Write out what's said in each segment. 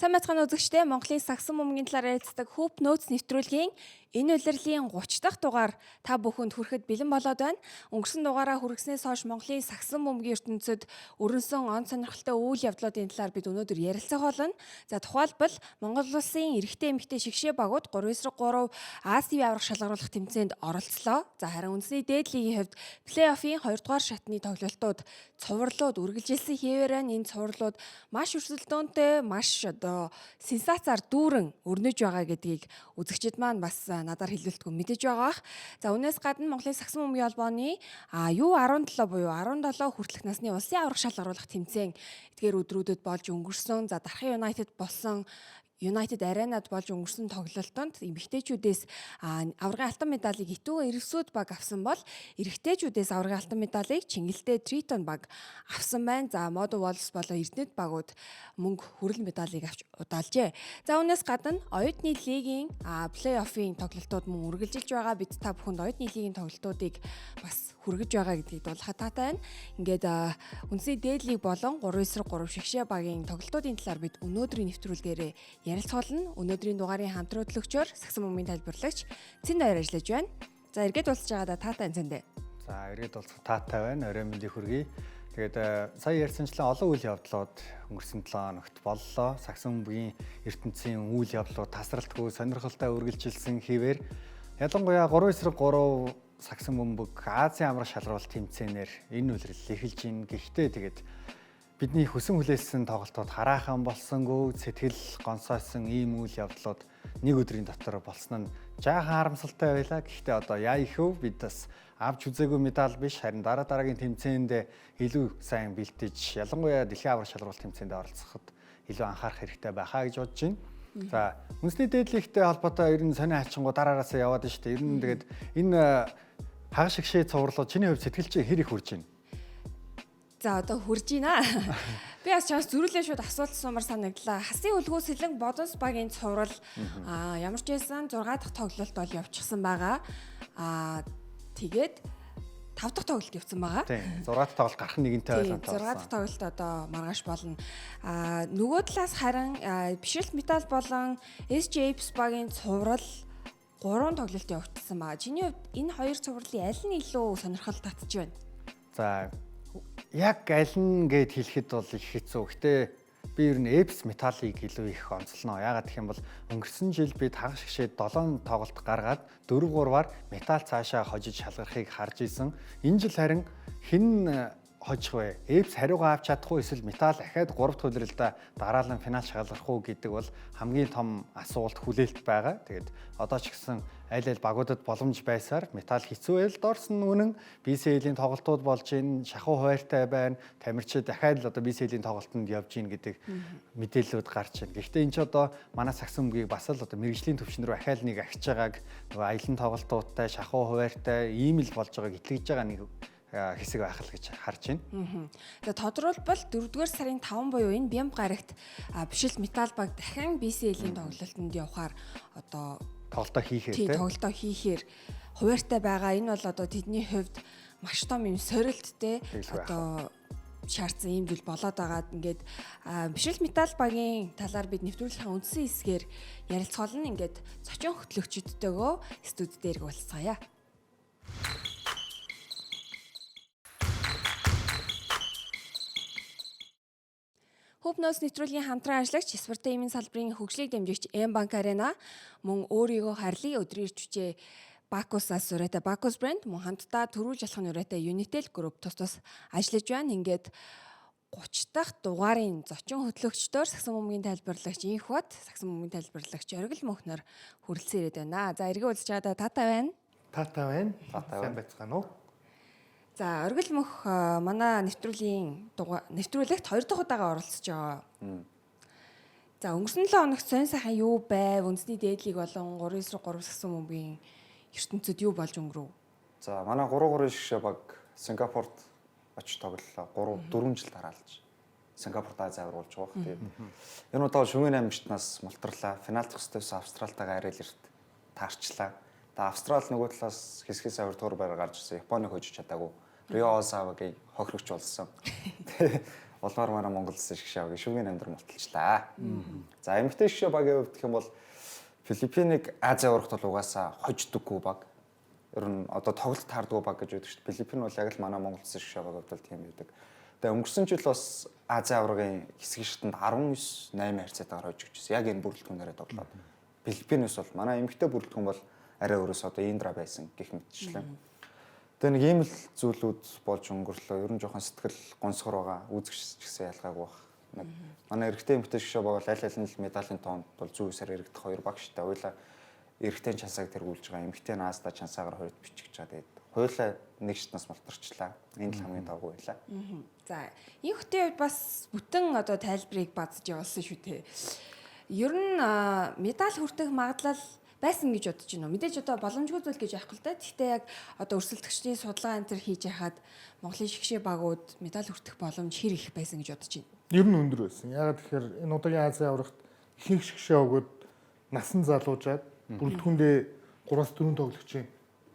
Сайн байцгаана үзэгчдээ, Монголын сагсан бөмбөгийн талаар ярилцдаг Хөп нөөц нэвтрүүлгийн энэ улирлын 30 дахь дугаар та бүхэнд хүрэхэд бэлэн болоод байна. Өнгөрсөн дугаараа хүргэснээс хойш Монголын сагсан бөмбөгийн ертөнцид өрнөсөн он сонирхолтой үйл явдлуудын талаар бид өнөөдөр ярилцах болно. За, тухайлбал Монгол улсын эрэгтэй, эмэгтэй шигшээ багууд 3-3 Азийн аварга шалгаруулах тэмцээнд оролцлоо. За, харин үндэсний дээд лигийн хувьд плей-оффын 2 дугаар шатны тоглолтууд, цувралууд үргэлжилсэн хэвээр байна. Энэ цувралууд маш өрсөлдөөнтэй, маш одоо сенсацаар дүүрэн өрнөж байгаа гэдгийг үзэгчид маань бас надаар хэлүүлэлтгүй мэдэж байгаа бах. За, үүнээс гадна Монголын сагсан бөмбөгийн холбооны U17 буюу 17 хүртэлх насны улсын аварга шалгаруулах тэмцээн эдгээр өдрүүдэд болж өнгөрсөн. За, Дархан United болсон United Arena-д болж өнгөрсөн тоглолтод эмэгтэйчүүдээс аваргын алтан медалийг Итүүгэн Эргэсүүд баг авсан бол эрэгтэйчүүдээс аваргын алтан медалийг Чингэлтэй Тритон баг авсан байна. За, Модо Wolves болон Эрдэнэт багууд мөнгө хүрэл медалийг авч удаалжээ. За, үүнээс гадна оюутны лигийн плей-оффын тоглолтууд мөн үргэлжилж байгаа. Бид та бүхэнд оюутны лигийн тоглолтуудыг бас хүргэж байгаа гэдгийг дуулахад таатай байна. Ингээд үндэсний дээд лиг болон 3-3 шигшээ багийн тоглолтуудын талаар бид өнөөдрийн нэвтрүүлгээрээ ярилцгаулна. Өнөөдрийн дугаарын хамтран хөтлөгчөөр сагсан бөмбөгийн тайлбарлагч Цэн Даяар ажиллаж байна. За, эргээд уулзж байгаадаа таатай энэ. За, эргээд уулзах таатай байна. Орой мэндийг хүргэе. Тэгээд сая ярьсанчлан олон үйл явдлууд өнгөрсөн 7 хоногт боллоо. Сагсан бөмбөгийн ертөнцийн үйл явдлууд тасралтгүй сонирхолтой үргэлжилсэн хэвээр, ялангуяа 3-3 сагсан бөмбөг Азийн амрах шалралт тэмцээнээр энэ улирал эхэлж байна. Гэхдээ тэгээд бидний хүсэн хүлээсэн тоглолтууд хараахан болсонгүй, сэтгэл гонсоосон ийм үйл явдлууд нэг өдрийн дотор болсон нь жаахан харамсалтай байлаа. Гэхдээ одоо яа их вэ? Бид бас авч үзээгүй медаль биш, харин дараа дараагийн тэмцээнд илүү сайн бэлтэж, ялангуяа дэлхийн аварга шалралт тэмцээнд оролцоход илүү анхаарах хэрэгтэй байхаа гэж бодож байна. За, үндэсний дээд лигтэй холбоотой ер нь сонио хачингуу дараараасаа яваад байна шүү дээ. Ер нь тэгээд энэ хагас шигшээ цувралууд чиний хувьд сэтгэл чинь хэр их хүрж байна? За, одоо хүрж байна. Би бас чамаас зөрүүлээ шууд асуулт суумар санагдлаа. Хасын үлгүү сэлэн Бодонс багийн цуврал ямар ч байсан 6 дахь тоглолт бол явчихсан байгаа. Тэгээд 5 дахь тоглолт явцсан байгаа. Тийм. 6 дахь тоглолт гарах нэгэнтэй байлаа. 6 дахь тоглолт одоо маргааш болно. Нөгөө талаас харин Бишрэлт Металл болон SJ Apes багийн цуврал 3 тоглолт явагдсан байгаа. Чиний хувьд энэ хоёр цувралын аль нь илүү сонирхол татж байна? За, яг аль нь гэд хэлэхэд бол их хэцүү. Гэтэ би ер нь Apes Metal-ыг илүү их онцлоно. Яагаад гэх юм бол өнгөрсөн жил бид хагас шигшээд 7 тоглолт гаргаад 4-3-аар Metal цаашаа хожиж шалгарахыг харж исэн. Энэ жил харин хэн хожих вэ? Apes хариугаа авч чадах уу, эсвэл Metal дахиад 3 дахь улиралдаа дараалан финал шалгарах уу гэдэг бол хамгийн том асуулт, хүлээлт байгаа. Тэгээд одоо ч гэсэн аль аль багуудад боломж байсаар Metal хэцүү байл дорсон үнэн, BCL-ийн тоглолтууд болж ийн, шахуу хуваартай байна. Тамирчид дахиад л одоо BCL-ийн тоглолтод явж ийн гэдэг мэдээллүүд гарч байна. Гэхдээ энэ ч одоо манай сагсан бөмбөгийг бас л одоо мэрэгжлийн төвшин рүү ахаал нэг ахиж байгааг, нөгөө аялан тоглолтуудтай шахуу хуваартай ийм л болж байгааг итгэж байгаа нэг хэсэг байх л гэж харж байна. За, тодруулбал 4-р сарын 5 буюу энэ Бямб гарагт Бишрэлт Металл баг дахин BCL-ийн тоглолтод явахаар одоо тоглолтоо хийхээр тийм, тоглолтоо хийхээр хуваартай байгаа. Энэ бол одоо тэдний хувьд маш том юм сорилттэй одоо шаардсан ийм зүйл болоод байгаа. Ингээд Бишрэлт Металл багийн талаар бид нэвтрүүлгийн үндсэн хэсгээр ярилцгаал нь ингээд зочин хөтлөгчдтэйгөө студи дээр уулзцаая. Хөвнөөс нэвтрүүлгийн хамтран ажиллагч Спортын салбарын хөгжлийг дэмжигч M Bank Arena мөн өөрийгөө харлын өдрийн ирч хүчээ Бакусаас ураатай Бакус брэнд мөн хамтдаа төрүүлж алхах ураатай Unitel Group тус тус ажиллаж байна. Ингээд 30 дахь дугаарын зочин хөтлөгчдөр сагсан бөмбөгийн тайлбарлагч Инх Бат, сагсан бөмбөгийн тайлбарлагч Оргил Мөнхнөр хүрэлцэн ирээд байна. За, эргээ уулзч байгаадаа таатай байна. Таатай байна. Таатай Сайн байцгаана уу? За, Оргил Мөнх манай нэвтрүүлгийн нэвтрүүлэгт 2 дахь удаага оролцож байгаа. За, өнгөрсөн 7 хоногт сонь сайхан юу байв? Үндэсний дээд лиг болон 3-3 сагсан бөмбөгийн ертөнцид юу болж өнгөрөв? За, манай 3-3 шигшээ баг Сингапурт очиж тоглолоо. 3 4 жил дараалж Сингапурт Ази аварга болж байгаа. Тэгээд энэ удаа Шүмэн аймагчднаас мултарлаа. Финал зохистойс Австралтайгаа арай л эрт таарчлаа. Тэгээ Австрал нөгөө талаас хэсгээс 2 дугаар байраар гарч ирсэн. Японыг хожиж чадаагүй. Рио Осавагийн хохирогч болсон. Улмаар манай Монгол улсын шгшээ багийн шүгийн 8 дээр мулталчлаа. За, эмэгтэй шгшээ багийн хувьд гэх юм бол Филиппинийг Ази аврагт бол угаасаа хождоггүй баг. Ер нь одоо тоглолт таардгүй баг гэж байдаг шүү дээ. Филиппин бол яг л манай Монгол улсын шгшээ баг хувьд бол тийм байдаг. Тэгээ өнгөрсөн жил бас Ази аваргын хэсгийн шатанд 19 8 харьцаатайгаар хожигдчихсэн. Яг энэ бүрэлдэхүүнээрээ тоглоод. Филиппинээс бол манай эмэгтэй бүрэлдэхүүн бол арай өөрөөс одоо Индра байсан гэх мэтчлэн. Тэгээ нэг ийм л зүйлүүд болж өнгөрлөө. Ер нь жоохон сэтгэл гонсгор байгаа. Үзэгч ч гэсэн ялгаагүй байх. Нэг манай эрэгтэй эмэгтэй шгшээ баг бол аль аль нь л медалийн тоонд бол зүү үсээр эрэгдэх хоёр баг шүү дээ. Хоёулаа эрэгтэй чансааг тэргүүлж байгаа. Эмэгтэй нь Азда чансаагаар хоёрт бичиж байгаа. Тэгээд хоёулаа нэг шатнаас мултарчлаа. Энэ л хамгийн давгүй байлаа. За, энэ хотын хувьд бас бүтэн одоо тайлбарыг базж явуулсан шүү дээ. Ер нь медаль хүртэх магадлал байсан гэж бодож байна уу? Мэдээж одоо боломжгүй зүйл гэж яахгүй л да. Гэхдээ яг одоо өрсөлдөгчдийн судалгаа энэ төр хийж яхад Монголын шгшээ багууд медаль хүртэх боломж хэр их байсан гэж бодож байна? Ер нь өндөр байсан. Яагаад тэгэхээр энэ удаагийн Азийн аврагт ихэнх шгшээ өгөөд насан залуужаад бүрэлдэхүүндээ 3-4 тоглогчийн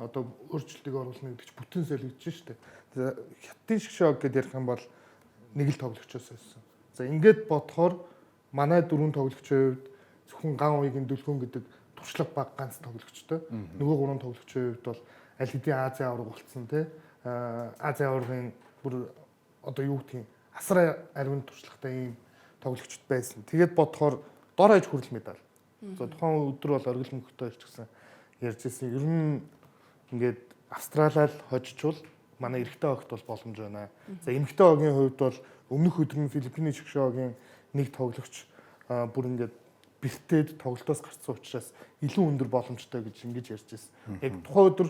одоо өөрчлөлтийг оруулна гэдэг чинь бүтэн солигдож штэ. Хятадын шгшээ ог гэдээ ярих юм бол нэг л тоглогчоос байсан. За, ингээд бодохоор манай дөрвөн тоглогчийн хувьд зөвхөн ган уягийн дүлгүн гэдэг туршлага баг ганц тоглогчтой. Нөгөө гурван тоглогчийн хувьд бол аль хэдийн Азийн аварга болцсон тий. Азийн аваргын бүр одоо юу гэдгийг асар ариун туршлагатай ийм тоглогчд байсан. Тэгээд бодохоор дор хаяж хүрэл медаль. За, тухайн өдөр бол оргил мөнхтэй ч гэсэн ярьж ирсэн. Ер нь ингээд Австралиал хожичвол манай эрэгтэй огт бол боломж байна. За, эмэгтэй огийн хувьд бол өмнөх өдөр нь Филиппиний шгшээ огийн нэг тоглогч бүр ингээд бэртээд тоглолтоос гарсан учраас илүү өндөр боломжтой гэж ингэж ярьж ирсэн. Яг тухайн өдөр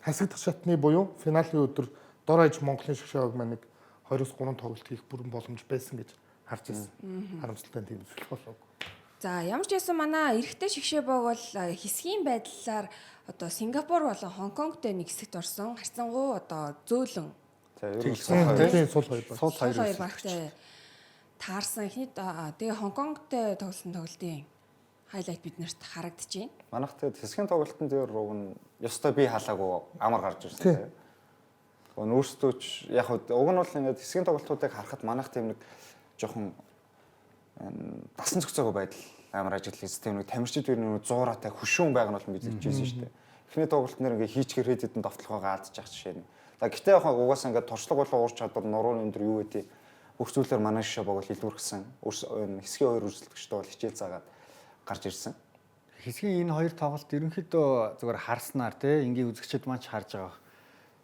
хасагдах шатны буюу финалийн өдөр дор хаяж Монголын шгшээ ог маань нэг 2-3 тоглолт хийх бүрэн боломж байсан гэж харж ирсэн. Харамсалтай нь тийм зүйл болоогүй. За, ямар ч байсан манай эрэгтэй шгшээ баг бол хэсгийн байдлаар одоо Сингапур болон Хонконгтой нэг хэсэгт орсон. Харьцангуй одоо зөөлөн За, ер нь Тийм, сул хоёр баг. Сул сул хоёр хоёр багтай таарсан. Эхний тэгээ Хонконгтой тоглосон тоглолтын хайлайт биднэрт харагдаж байна. Манайх тэгээд хэсгийн тоглолтын дээр уг нь ёстой би халаагүй амар гарч ирсэн тийм. Уг нь өөрсдөө ч яг уг нь бол ингээд хэсгийн тоглолтуудыг харахад манайх тийм нэг жоохон дасан зохицоогүй байдал амар ажиглал тийм нэг тамирчид үер нэг зуураатай хөшүүн байг нь бол мэдэгдэжсэн шүү дээ. Эхний тоглолт нэр ингээд хийчгэр хэд хэдэн довтлогоогоо алдчих жишээ нь. За, гэтээ яг угаасаа ингээд туршлага болон уур чадвар нурууны өндөр юу гэдэг бүх зүйлээр манай шишээ баг бол илүүрхсэн. Хэсгийн хоёр өрсөлдөгчтэй бол хичээл заагаад гарч ирсэн. Хэсгийн энэ хоёр тоглолт ерөнхийдөө зүгээр харснаар те энгийн үзэгчид маань ч харж байгаа.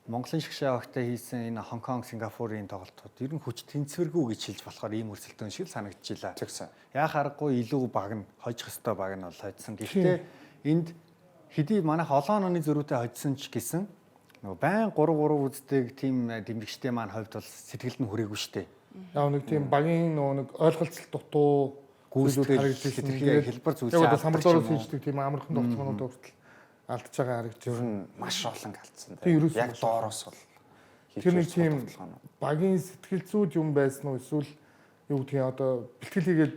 Монголын шгшээ багтай хийсэн энэ Хонконг, Сингапурын тоглолтууд ер нь хүч тэнцвэргүй гэж хэлж болохоор ийм өрсөлдөөн шиг л санагдчихлаа. Тэгсэн. Яах аргагүй илүү баг нь хожих ёстой баг нь бол хожсон. Гэхдээ энд хэдий манайх олон онооны зөрүүтэй хожсон ч гэсэн нөгөө байн 3-3 үздэг тийм дэмжигчтэй маань хувьд бол сэтгэлд нь хүрээгүй штэ. Яг нэг тийм багийн нөгөө нэг ойлголцол дутуу Гүйцэтгэл, харагдаж ирсэн. хэтэрхий Тэгээд хэлбэр зүйлсээ яг одоо алддаг ч самбарлоороос юм уу. хийждэг тийм амархан тогтмоонууд хүртэл алдаж байгаа харагдаж Ер ирсэн. нь маш олон алдсан. Тийм, ерөөсөө Яг маш доороос бол Тэр нэг тийм тоглоом. багийн сэтгэл зүйд юм байсан уу эсвэл юу гэдгийг одоо бэлтгэл хийгээд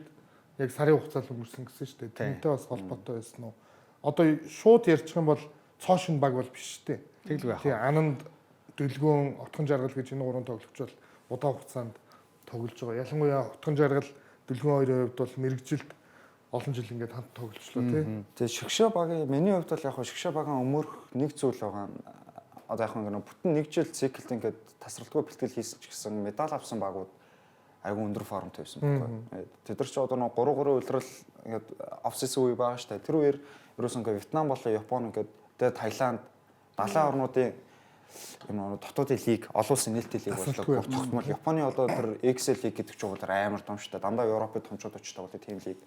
яг сарын хугацаанд өнгөрсөн гэсэн шүү дээ. Тэрнтэй бас холбоотой байсан уу? Одоо шууд ярьчих юм бол цоо шин баг бол биш шүү дээ. Тэгэлгүй яах вэ? Тийм, Ананд, Дөлгөөн, Отгон жаргал гэж энэ гурван тоглогч бол удаан хугацаанд тоглож байгаа. Ялангуяа Отгон жаргал, Дөлгөөн хоёрын хувьд бол мэрэгжилд олон жил ингээд хамт тоглолцлоо тий. Тэгээ шгшээ багийн миний хувьд бол яг хөө шгшээ багийн өмөрөх нэг зүйл байгаа. Одоо яг ингээд бүтэн нэг жил циклд ингээд тасралтгүй бэлтгэл хийсэн ч гэсэн медаль авсан багууд айгүй өндөр формтой байсан байхгүй. Тэд нар ч одоо нэг 3-3 улирал ингээд оф сизон үе байгаа штэ. Тэр үеэр ерөөсөн ингээд Вьетнам болон Япон ингээд тэгээ Таиланд далайн орнуудын юм нэг дотоодын лиг, олон улсын нээлттэй лиг боллоо. Тасралтгүй. Бүр тогтмол Японы одоо тэр Excel лиг гэдэг чугуулаар амар том штэ. Дандаа Европын томчууд очиж тоглодог тийм лиг.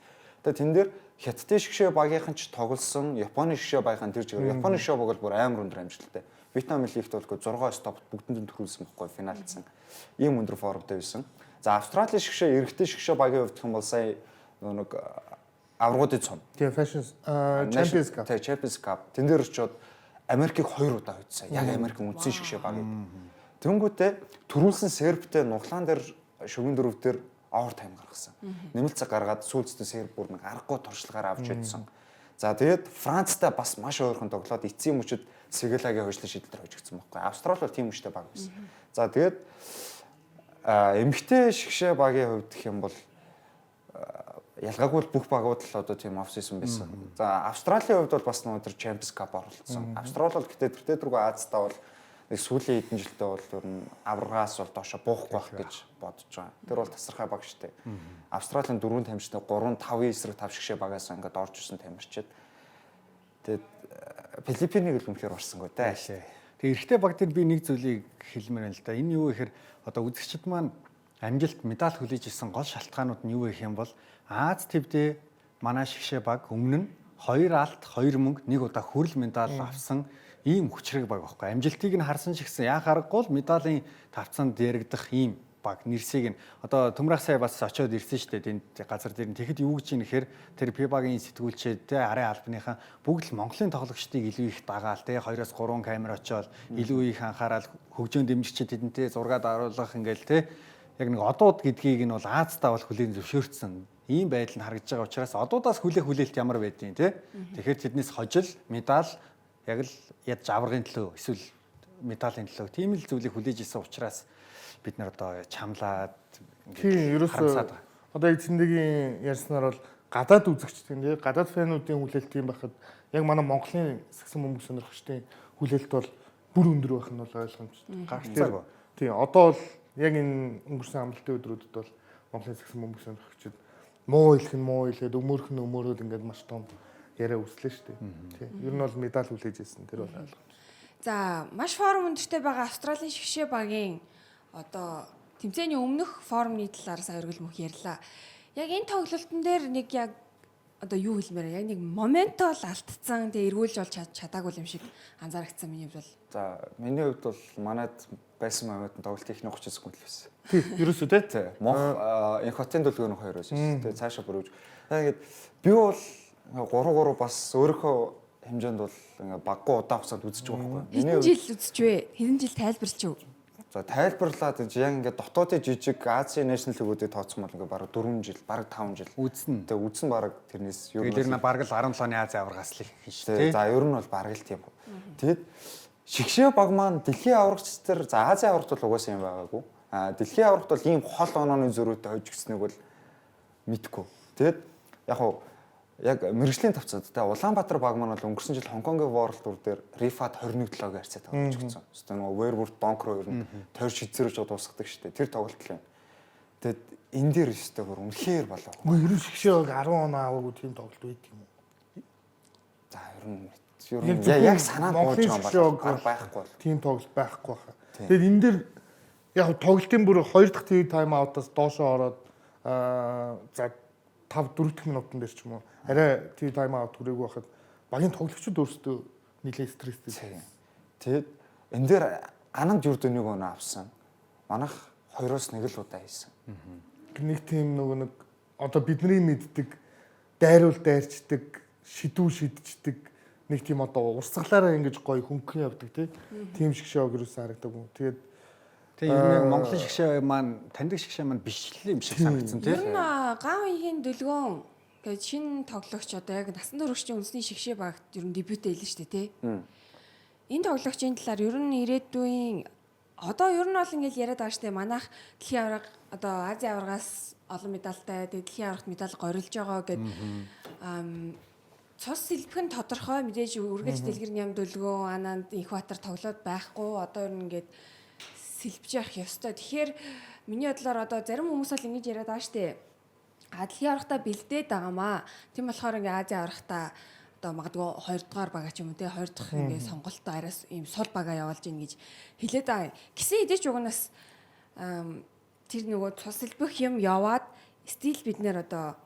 Тэгээ тэн дээр Хятадын шгшээ багийнхан ч тоглосон, Японы шгшээ багийнхан тэр чигээр Японы шгшээ баг бол бүр амар өндөр амжилттай. Вьетнам лигт бол 6 стопт бүгдэнд нь төрүүлсэн бохгүй финалдсан. Ийм өндөр формтой байсан. За, Австралийн шгшээ эрэгтэй шгшээ багийн хувьд гэх юм бол сая нөгөө нэг аврагуудын цом. Тийм, Fashion Champions Cup. Тэ, Champions Cup. Тэн дээр очиод Америкийг хоёр удаа хоцсон. Яг Америкийн үндсэн шгшээ багийг. Тэнгүүтээ төрүүлсэн Сербтэй нуглаан дээр шүгэн дөрөв дээр овертайм гаргасан. Нэмэлт цаг гаргаад сүүлдээ Серб бүр нэг аргагүй туршлагаар авч явсан. За, тэгээд Францтай бас маш ойрхон тоглоод эцсийн мөчөд Сегелагийн хожлын шийдэл дээр хожигдсан байхгүй. Австрали бол тийм хүчтэй баг байсан. За, тэгээд Эмэгтэй шигшээ багийн хувьд гэх юм бол ялгаагүй л бүх багууд л одоо тийм off season байсан. За, Австралийн хувьд бол бас нөгөө тэр Champions Cup оролцсон. Австрали бол гэтээ тэртээ тэргүй Азидаа бол нэг сүүлийн хэдэн жилдээ бол ер нь аваргаас бол доошо буухгүй байх гэж бодож байгаа. Тэр бол тасархай баг штэ. Австралийн 4 тамирчтай 3 5-ын эсрэг 5 шигшээ багаас ингээд орж ирсэн тамирчид. Тэгээд Филиппинийг л үнэхээр орсонгүй дээ. Тэгээ эрэгтэй баг дээр би нэг зүйлийг хэлмээр байна л да. Энэ юу гэхээр одоо үзэгчид маань амжилт, медаль хүлээж ирсэн гол шалтгаанууд нь юу гэх юм бол Ази төвдөө манай шигшээ баг өмнө нь 2 алт, 2 мөнгө, нэг удаа хүрэл медаль авсан ийм хүчрэг баг байхгүй. Амжилтыг нь харсан ч гэсэн яа харгагүй л медалийн тавцанд яригдах ийм баг нэрсийг нь одоо Төмрах сая бас очиод ирсэн шүү дээ тэнд газар дээр нь. Тэгэхэд юу гэж юм нэхэр тэр FIBA-гийн сэтгүүлчид те, арын албаныхан бүгд л Монголын тоглогчдыг илүү их дагаал те, 2-оос 3 камер очиод илүү их анхаарал, хөгжөөн дэмжигчид тэдэнтэй зураг даруулах ингээл те, яг нэг одууд гэдгийг нь бол Азидаа бол хүлээн зөвшөөрсөн ийм байдал нь харагдаж байгаа учраас одуудаас хүлээх хүлээлт ямар байдیں۔ те. Тэгэхээр тэднээс хожил, медаль яг л ядж аваргын төлөө эсвэл медалийн төлөө тийм л зүйлийг хүлээж исэн учраас бид нар одоо чамлаад Тийм, ерөөсөө харамсаад байгаа. Одоо эзэндэгийн ярьснаар бол гадаад үзэгчдийн тийм, гадаад fan уудын хүлээлт юм байхад яг манай Монголын сагсан бөмбөг сонирхогчдын хүлээлт бол бүр өндөр байх нь бол ойлгомжтой. Гарцаагүй. Тийм, одоо бол яг энэ өнгөрсөн амралтын өдрүүдэд бол Монголын сагсан бөмбөг сонирхогчид муу хэлэх нь муу хэлээд, өмөөрөх нь өмөөрөөд ингээд маш том яриа үүслээ шүү дээ. Тийм. Ер нь бол медаль хүлээж ирсэн. Тэр бол ойлгомжтой. За, маш форм өндөртэй байгаа Австралийн шигшээ багийн одоо тэмцээний өмнөх формны талаар сая өргөл мөх ярьлаа. Яг энэ тоглолтын дээр нэг яг одоо юу хэлмээр, яг нэг момент ол алдцсан, тэгээ эргүүлж болж чадаагүй юм шиг анзаарэгдсэн миний хувьд бол. За, миний хувьд бол манайд байсан момент нь тоглолтын эхний 30 секунд л байсан. Тийм, ерөөсөө тий. Тий. Монх Инхотын дүлгөөнөх хоёр байсан шүү. Тэгээ цаашаа бүрүүж. Тэгээд би бол 3-3 бас өөрийнхөө хэмжээнд бол ингээ баггүй удаан хугацаанд үзэж байгаа байхгүй. Хэдэн жил үзчихвэ? Хэдэн жил тайлбарлаж өг? За, тайлбарлаад энэ яг ингээ дотоодын жижиг Азийн National League-үүдийг тооцсон бол ингээ бараг 4 жил, бараг 5 жил. Үзнэ. Тэгээ үзсэн бараг тэрнээс ер нь бараг л 17 оны Азийн аваргаас л их шүү дээ. За, ер нь бол бараг л тийм. Тэгэд шигшээ баг маань дэлхийн аваргач тэр, за, Азийн аваргад бол угаасаа юм байгаагүй. А дэлхийн аваргад бол ийм хол онооны зөрүүтэй хожигдсныг бол мэдгүй. Тэгэд яг хуу яг мэргэжлийн тавцанд те, Улаанбаатар баг маань бол өнгөрсөн жил Хонконгийн World Tour дээр Rifat 21-7-гийн харьцаа тоглож өгсөн. Хэвээ нөгөө Werewolf Donk руу ер нь тойр шидсэрэж дуусгадаг шүү дээ. Тэр тоглолт л юм. Тэгэд энэ дээр өстой бүр үнэхээр болоо. Үгүй, ер нь шигшээ баг 10 оноо аваагүй тийм тоглолт байд юм уу? За, ер нь яг санаанд бууж байгаа юм бол байхгүй бол. Тийм тоглолт байхгүй баха. Тэгээд энэ дээр яг тоглолтын бүр 2 дахь time out-аас доошоо ороод, за, 5 4 дахь минутан дээр ч юм уу арай тий time out хүрээгүй байхад багийн тоглогчид өөрсдөө нэлээд стресстэй. Тэгээд энэ дээр Ананд юр дөнийг оноо авсан. Манайх 2-оос 1 л удаа хийсэн. Нэг тийм нөгөө нэг одоо бидний мэддэг дайруул дайрчдаг, шидүү шидчихдэг нэг тийм одоо урсгалаараа ингэж гоё хөнгөн явдаг тийм шигшээ ерөөсөн харагдаагүй. Тэгээд Тэгээ ер нь яг Монголын шигшээ маань таньдаг шигшээ маань биш л юм шиг санагдсан тий. Ер нь ган үеийн дүлгөөн гэж шинэ тоглогч одоо яг насан туршийн үндэсний шигшээ багт ер нь дебютээ хэлнэ шүү дээ тий. Энэ тоглогчийн талаар ер нь ирээдүйн одоо ер нь бол ингээл яриад байгаа шүү дээ. Манайх дэлхийн аварга, одоо Азийн аваргаас олон медальтай, тэгээ дэлхийн аваргад медаль горилж байгаа гэд цус сэлбэх нь тодорхой, мэдээж үргэлж дэлгэр ням дүлгөөн, Ананд, Инхбатар тоглоод байхгүй. Одоо ер нь ингээд сэлбэж явах ёстой. Тэгэхээр миний бодлоор одоо зарим хүмүүс бол ингэж яриад байгаа шүү дээ. А дэлхийн аваргатаа бэлдээд байгаамаа. Тийм болохоор ингээ Азийн аваргатаа одоо магадгүй 2 дугаар бага ч юм уу те, 2 дахь ингээ сонголтоо арай ийм сул бага явуулж ийн гэж хэлээд байгаа. Гисэн хэдий ч угнаас тэр нөгөө цус сэлбэх юм яваад still бид нэр одоо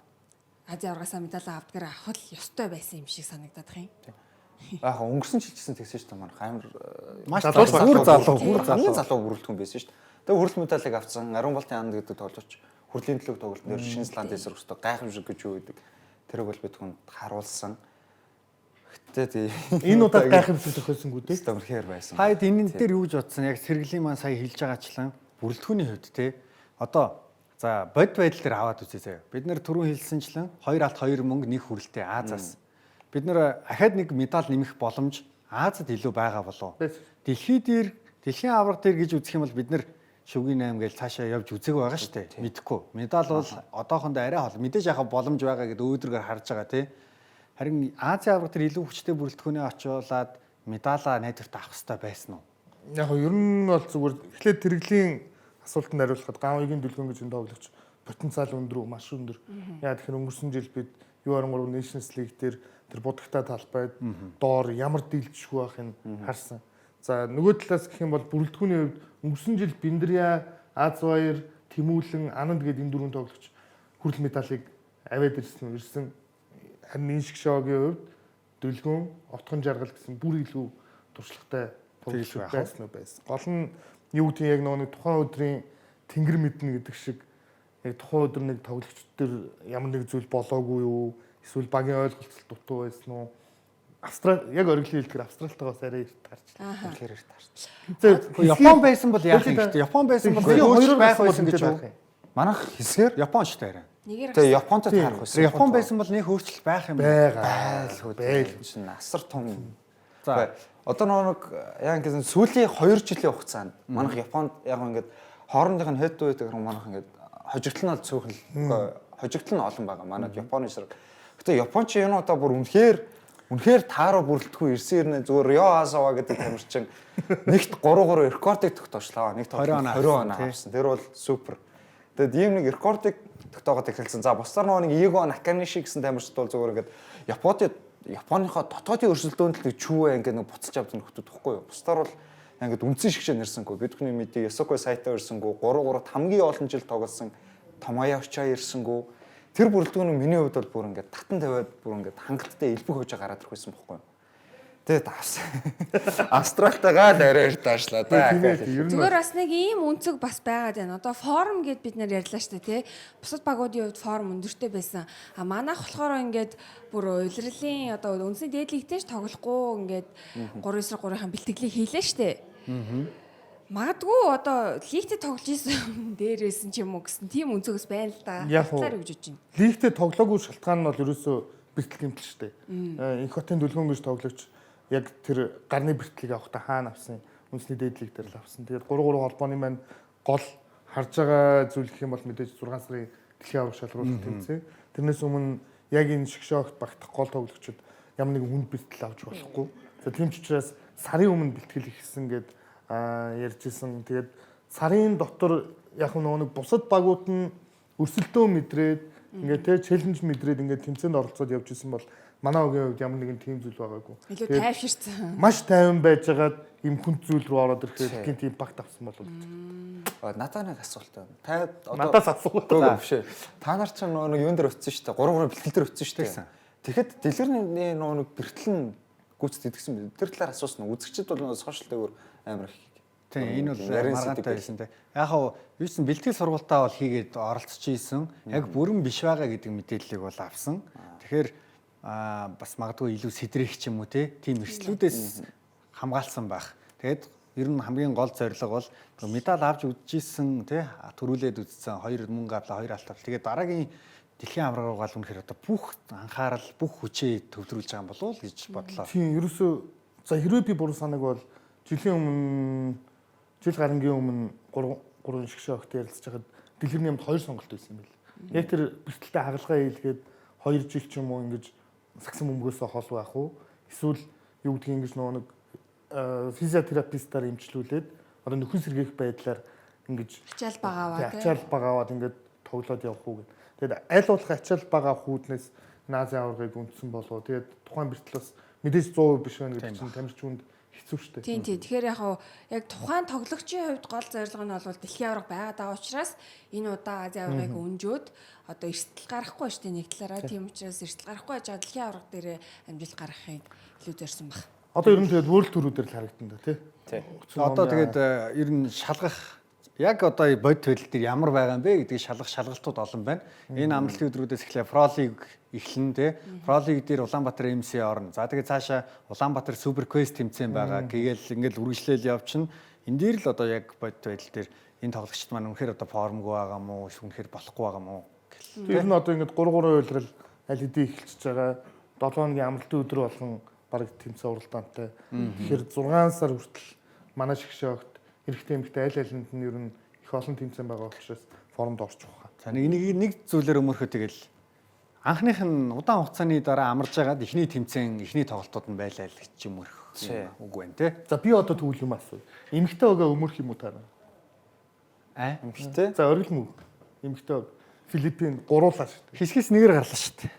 Азийн аваргасаа медаль авдгаар авах л ёстой байсан юм шиг санагдаад их юм. Яг өнгөрсөн жилчсэн тэгсэн шүү дээ, манай амар Маш залуу залуу, бүр залуу, бүр хамгийн залуу. Залуу бүрэлдэхүүн байсан шүү дээ. Тэгээ хүрэл медалийг авсан Ариун Болтын Анд гэдэг тоглогч хүрлийн төлөв тоглолтын дээр Шинэ Зеланд эсрэг өстө гайхамшиг гэж юу гэдэг. Тэрэг бол бид хүнд харуулсан. Гэтэ тий. Энэ удаа гайхамшиг тохиосонгүй тий. Өстө үнэхээр байсан. Хайд энэ дээр юу гэж бодсон? Яг сэргэлийн маань сая хэлж байгаачлан бүрэлдэхүүний хувьд те. Одоо за, бод байдал дээр аваад үзье заяа. Бид нэр түрүүн хэлсэнчлэн 2 алт, 2 мөнгө, 1 хүрэлтэй Азаас. Бид нэр ахаад нэг медаль нэмэх боломж Азад илүү байгаа болов. Байсан. Дэлхий дээр, дэлхийн аварга дээр гэж үзэх юм бол бид нэр Шүгийн 8 гээл цаашаа явж үзег байгаа шүү дээ. Мэдхгүй. Медаль бол одоохондоо арай хол. Мэдээж яхаа боломж байгаа гэдээ өөдрөгээр харж байгаа тий. Харин Азийн аварга тэр илүү хүчтэй бүрэлдэхүүнээ очиулаад медалаа найдвартай авах хэрэгтэй байсан уу? Яг нь ер нь бол зүгээр эхлээд тэрэглийн асуултанд хариулахад Ганвыгийн дүлгэн гэж энэ тоглогч потенциал өндөр үү? Маш өндөр. Яа тэгэхээр өнгөрсөн жил бид U23 Nations League дээр тэр будагтай талбайд доор ямар дийлжшгүй байхыг харсан. За нөгөө талаас гэх юм бол бүрэлдэхүүний хувьд өнгөрсөн жил Биндрия, Азбаяр, Тэмүүлэн, Ананд гээд энэ дөрвөн тоглогч хүрэл медалийг аваад ирсэн ирсэн. Харин энэ шиг шоугийн хувьд Дүлгүн, Отгон жаргал гэсэн бүр илүү туршлагатай тоглогч байсан уу байсан. Гол нь юу гэдэг нь яг нөгөө нэг тухайн өдрийн тэнгэр мэднэ гэдэг шиг яг тухайн өдөр нэг тоглогч төр ямар нэг зүйл болоогүй юу? Эсвэл багийн ойлголцол дутуу байсан уу? Австрал яг оргилын хэлдгээр Австралтайгаас арай эрт таарчлаа. Үнэхээр эрт таарчлаа. Япон байсан бол яах юм бэ? Япон байсан бол хоёроор байх байсан гэж юу? Манайх хэсгээр Япон шүү дээ арай. Тэгээ Японтой таарах байсан. Япон байсан бол нэг өөрчлөлт байх юм байгаа. Байл чинь асар том. За одоо нэг яа ингэсэн сүүлийн 2 жилийн хугацаанд манайх Японд яг ингээд хоорондынх нь head to head гэх юм манайх ингээд хожигдол нь цөөхөн хожигдол нь олон байгаа. Манайд Японы эсрэг. Гэтэ Япон чи энэ удаа бүр үнэхээр тааруу бүрэлдэхүүн ирсэн ирнэ зүгээр Рё Асава гэдэг тамирчин нэгт 3-3 рекордыг тогтоочлаа. Нэгт 20 оноо авсан. Тэр бол супер. Тэгэд ийм нэг рекордыг тогтоогоод эхэлсэн. За бусдаар нөгөө нэг Иго Наканиши гэсэн тамирчид бол зүгээр ингээд Японы Японыхоо дотоодын өрсөлдөөнд л нэг чүүвэ ингээд нэг буцалж авдаг нөхдүүд тахгүй юу. Бусдаар бол ингээд үндсэн шигшээ нэрсэнгүй. Бид бүхний мэдээ Ясуко Сайто ирсэнгүү 3-3-т хамгийн олон жил тоглосон Томая Оча ирсэнгүү. Тэр бүрэлдэхүүн нь миний хувьд бол бүр ингээд татан тавиад бүр ингээд хангалттай элбэг хожоо гараад ирэх байсан бохгүй юу. Тэгээд Австралтайгаа л арай эрт даашлаа да. Зүгээр бас нэг ийм өнцөг бас байгаад байна. Одоо форм гэд бид нэр ярьлаа шүү дээ, тий. Бусад багуудын хувьд форм өндөртэй байсан. А манайх болохоор ингээд бүр улирлын одоо үндсний дээд лигтэй ч тоглохгүй ингээд 3-9-3-ын бэлтгэлийг хийлээ шүү дээ. Магадгүй одоо лигтэй тоглож исэн дээрээс нь ч юм уу гэсэн тийм өнцөгс байна л да. Талаар юу гэж бодож байна? Лигтэй тоглоогүй шалтгаан нь бол ерөөсөө бэлтгэл гэмтэл шүү дээ. Инх хотын дүлгэн гэж тоглогч яг тэр гарны бэртлийг авахдаа хаана авсан? Үндэсний дээд лиг дээр л авсан. Тэгээд 3-3 холбооны маань гол харж байгаа зүйл гэх юм бол мэдээж 6 сарын дэлхийн аварга шалруулах тэмцээн. Тэрнээс өмнө яг энэ шгшөөгт багтах гол тоглогчид ямар нэгэн хүнд бэртэл авч болохгүй. За тийм ч учраас сарын өмнө бэлтгэл ихсэн гээд ярьж исэн. Тэгээд сарын дотор яг нөгөө нэг бусад багууд нь өрсөлдөөн мэдрээд ингээд те челленж мэдрээд ингээд тэмцээнд оролцоод явж исэн бол манай өгийн хувьд ямар нэгэн тийм зүйл байгаагүй. Илүү тайвширсан. Маш тайван байжгаад ийм хүнд зүйл рүү ороод ирэхээр гинт импакт авсан болов гэж. Надад нэг асуулт байна. Та одоо надаас асуулт байна. Биш ээ. Та нар ч нөгөө нэг юун дээр өтсөн шүү дээ. 3-3 бэлтгэл дээр өтсөн шүү дээ. Тэгэхэд дэлгэрний нөгөө нэг бэртэл нь гүйцэтгэсэн бэ. Тэр талаар асуусан. Үзэгчд бол нөгөө сошиал дээгүүр амар их. Тийм, энэ бол маргаантай байсан те. Яг хав юусэн бэлтгэл сургалтаа бол хийгээд оролцож исэн. Яг бүрэн биш байгаа гэдэг мэдээллийг бол авсан. Тэгэхээр бас магадгүй илүү сэдрэх ч юм уу те. Тийм эрсдлүүдээс хамгаалсан байх. Тэгээд ер нь хамгийн гол зорилго бол медаль авч үзчихсэн те төрүүлээд үзсэн 2 мөнгө авлаа 2 алт авлаа. Тэгээд дараагийн дэлхийн аварга руугаа л үнэхээр одоо бүх анхаарал бүх хүчээ төвлөрүүлж байгаа юм болов уу гэж бодлоо. Тийм, ерөөсөө за хэрвээ би буруу санааг бол жилийн өмнө жил гарангийн өмнө 3 3 шгшээ огт ярилцж байхад дэлгэрний юмд 2 сонголт байсан юм байл. Яг тэр бэртэлтэй хагалгаа хийлгээд 2 жил ч юм уу ингэж сагсан бөмбөгөөсөө хол байх уу? Эсвэл юу гэдгийг ингэж нөгөө нэг физиотерапистаар эмчлүүлээд одоо нөхөн сэргээх байдлаар ингэж ачаал баг аваад ачаал баг аваад ингээд тоглоод явах уу гэд. Тэгээд аль болох ачаал баг авах үүднээс Азийн аваргыг үндсэн болов. Тэгээд тухайн бэртэл бас мэдээж 100% биш байна гэдэг чинь тамирч хүнд хэцүү шүү дээ. Тийм тийм. Тэгэхээр яг яг тухайн тоглогчийн хувьд гол зорилго нь бол дэлхийн аварга байгаад байгаа учраас энэ удаа Азийн аваргыг өнжөөд одоо эрсдэл гарахгүй шүү дээ нэг талаараа. Тийм учраас эрсдэл гарахгүй байж байгаа дэлхийн аварга дээрээ амжилт гаргахыг илүү зорьсон баг. Одоо ер нь тэгээд World Tour дээр л харагдана да тий. Одоо тэгээд ер нь шалгах яг одоо бодит байдал дээр ямар байгаа юм бэ гэдгийг шалгах шалгалтууд олон байна. Энэ амралтын өдрүүдээс эхлээ Pro League эхлэн тий. Pro League дээр Улаанбаатар MC орно. За тэгээд цаашаа Улаанбаатар Super Quest тэмцээн байгаа. Тэгээл ингээл үргэлжлээл явчихна. Энэ дээр л одоо яг бодит байдал дээр энэ тоглогчд маань үнэхээр одоо формгүй байгаа мó уу, үнэхээр болохгүй байгаа мó гэл. Тэр нь одоо ингээд 3-3 уйлрал аль хэдийн эхэлчихэж байгаа. 7 хоногийн амралтын өдөр болгон бараг тэмцээн уралдаантай. Тэгэхээр 6 сар хүртэл манай шгшөөгт эрэгтэй эмэгтэй аль алинд нь ер нь Их олон тэмцээн байгаа учраас формд орчих واخа. За нэг зүйлээр өмөрхөө тэгэл анхных нь удаан хугацааны дараа амарж байгаад эхний тэмцээн, эхний тоглолтууд нь байлаа л гэж өмөрөх үг байна те. За би одоо тэгвэл юм асууя. Эмэгтэй өгээ өмөрөх юм уу та нар? Аа. Эмэгтэй. За оргил мөг. Эмэгтэй өг. Филиппин гуруулаа шүү дээ. Хэсгээс нэгээр гарлаа шүү дээ.